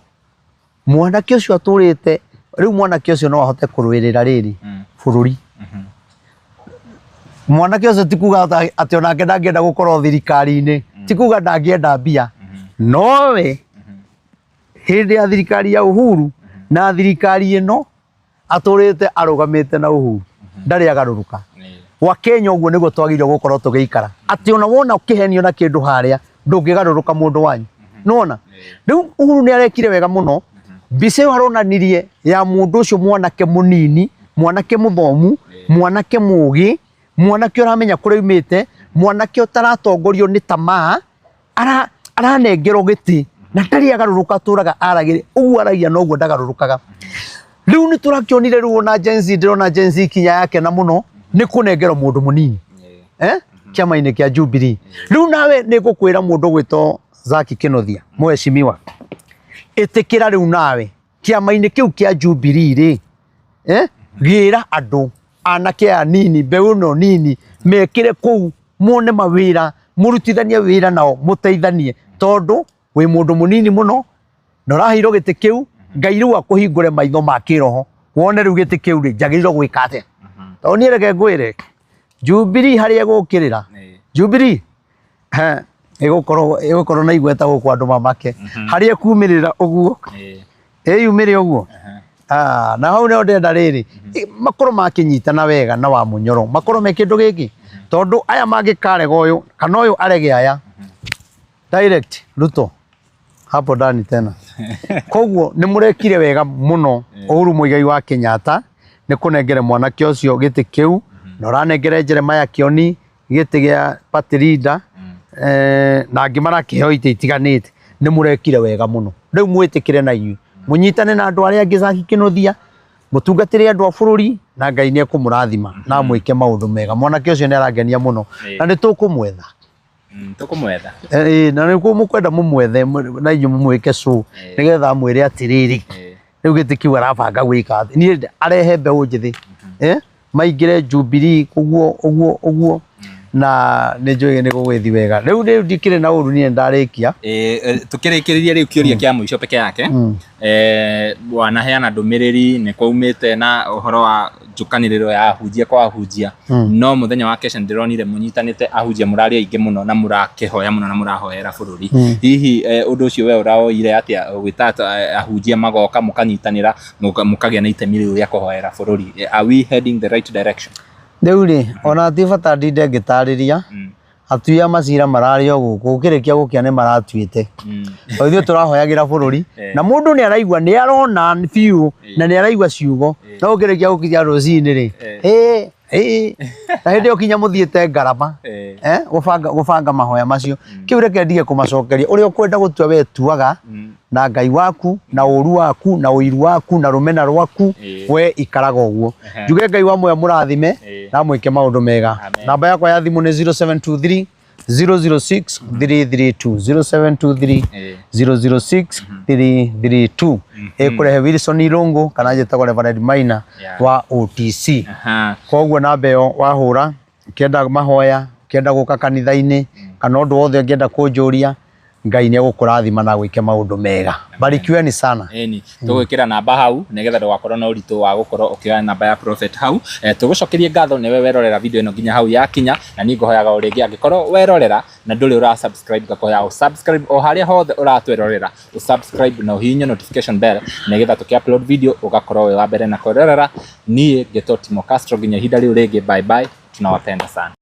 Mwanake ũcio atũrĩte rĩu mwanake ũcio no ahote kũrũĩrĩra rĩrĩ bũrũri. Mwanake ũcio ti kuga atĩ onake ndangĩenda gũkorwo thirikari-inĩ, ti kuga ndangĩenda mbia, nowe hĩndĩ ya thirikari ya Uhuru na thirikari ĩno atũrĩte arũgamĩte na Uhuru ndarĩ agarũrũka. Gwa Kenya ũguo nĩguo twagĩrĩirwo gũkorwo tũgĩikara, atĩ ona wona ũkĩhenio na kĩndũ harĩa ndũngĩgarũrũka mũndũ wanyu, nĩwona. Rĩu Uhuru nĩ arekire wega mũno, mbica ĩyo aronanirie ya mũndũ ũcio mwanake mũnini, mwanake mũthomu, mwanake mũgĩ, mwanake ũramenya kũrĩa aumĩte, mwanake ũtaratongorio nĩ tamaa, aranengerwo gĩtĩ na ndarĩ agarũrũka, atũraga aragĩrĩ ũguo aragia noguo ndagarũrũkaga. Rĩu nĩ tũrakĩonire rĩu ona Gen Z, ndĩrona Gen Z kinya yakena mũno nĩ kũnengerwo mũndũ mũnini, eh, kĩama-inĩ kĩa Jubilee. Rĩu nawe nĩ ngũkwĩra mũndũ ũgwĩtwo Zaki Kĩnuthia, mheshimiwa, ĩtĩkĩra rĩu nawe kĩama-inĩ kĩu kĩa Jubilee rĩ, eh, gĩra andũ anake aya nini, mbeũ ĩno nini, mekĩre kũu mone mawĩra, Mũrutithanie wĩra nao, mũteithanie, tondũ wĩ mũndũ mũnini mũno na ũraheirwo gĩtĩ kĩu. Ngai rĩu akũhingũre maitho ma kĩroho, wone rĩu gĩtĩ kĩu rĩ, njagĩrĩirwo gwĩka atĩa? Tondũ niĩ reke ngwĩre, Jubilee harĩa ĩgũkĩrĩra, Jubilee he, ĩgũkorwo na igweta gũkũ, andũ mamake harĩa ĩkumĩrĩra ũguo, ĩyumĩre ũguo. Ah, na hau nĩho ndĩrenda rĩrĩ makorwo makĩnyitana wega na wa Mũnyoro, makorwo me kĩndũ gĩkĩ, tondũ aya mangĩkarega ũyũ kana ũyũ arege aya, direct Ruto hapo ndani tena. Koguo nĩ mũrekire wega mũno, Uhuru Muigai wa Kenyatta, nĩ kũnengere mwanake ũcio gĩtĩ kĩu, na ũranengere Jeremiah Kioni gĩtĩ gĩa party leader, na angĩ marakĩheo itĩ itiganĩte. Nĩ mũrekire wega mũno. Rĩu mwĩtĩkĩre na inyuĩ mũnyitane na andũ arĩa angĩ, Zaki Kĩnuthia, mũtungatĩre andũ a bũrũri, na Ngai nĩ ekũmũrathima na mwĩke maũndũ mega. Mwanake ũcio nĩ arangenia mũno na nĩ tũkũmwetha. Tũkũmwetha. Na nĩ mũkwenda mũmwethe na inyuĩ mũmwĩke show, nĩgetha amwĩre atĩrĩrĩ, rĩu gĩtĩ kĩu arabanga gwĩka atĩ niĩ arehe mbeũ njĩthĩ, maingĩre Jubilee ũguo ũguo ũguo, na nĩ njũĩ nĩ gũgũgĩthiĩ wega. Rĩu ndikĩrĩ na ũru, niĩ ndarĩkia. Tukĩrĩkĩrĩria rĩu kĩũria kĩa mũico peke yake, wanaheana ndũmĩrĩri nĩ kwaumĩte na ũhoro wa njũkanĩrĩro ya ahunjia kwa ahunjia, no mũthenya wa kesha ndĩronire mũnyitanĩte ahunjia, mũrarĩ aingĩ mũno na mũrakĩhoya mũno na mũrahoera bũrũri. Hihi ũndũ ũcio we ũraoire atĩa, gwĩta ahunjia magoka mũkanyitanĩra, mũkagĩa na itemi rĩu rĩa kũhoera bũrũri? Are we heading the right direction? Rĩu rĩ, ona ti bata ndinde ngĩtarĩria. Atui a macira mararĩ o gũkũ, gũkĩrĩkia gũkĩa nĩ maratuĩte. O ithuĩ tũrahoyagĩra bũrũri, na mũndũ nĩ araigua, nĩ arona biũ na nĩ araigua ciugo, no gũkĩrĩkia gũkinya rũcinĩ rĩ, ĩ ĩ na hĩndĩ ĩyo kinya mũthiĩte ngarama, gũbanga mahoya macio. Kĩu reke ndige kũmacokeria. Ũrĩa ũkwenda gũtua we tuaga na Ngai waku na ũru waku na ũiru waku na rũmena rwaku, we ikaraga ũguo. Njuge Ngai wa muoyo mũrathime na mwĩke maũndũ mega. Amen. Namba yakwa ya thimũ nĩ 0723 006 332, 0723 006 332. Ĩkũrehe Wilson Irũngũ kana njĩtagwo Reverend Maina wa OTC. Koguo namba ĩyo wahũra, ũkĩenda mahoya, ũkĩenda gũka kanitha-inĩ, kana ũndũ wothe ũngĩenda kũnjũria, Ngai nĩ egũkũrathima na gwĩke maũndũ mega. Barikiweni sana. Ĩni tũgwĩkĩra namba hau nĩgetha ndũgakorwo na ũritũ wa gũkorwo ũkĩoya namba ya prophet hau. Tũgũcokerie ngatho nĩwe werorera video ĩno nginya hau yakinya, na niĩ ngũhoyaga o rĩngĩ, angĩkorwo werorera na ndũrĩ ũra subscribe, ngakũhoya ũ subscribe o harĩa hothe ũratwerorera, ũ subscribe na ũhihinye notification bell, nĩgetha tũkĩ upload video ũgakorwo wĩ wa mbere na kwĩrorera. Niĩ ngetwo Timo Castro, nginya ihinda rĩu rĩngĩ, bye bye, tunawapenda sana.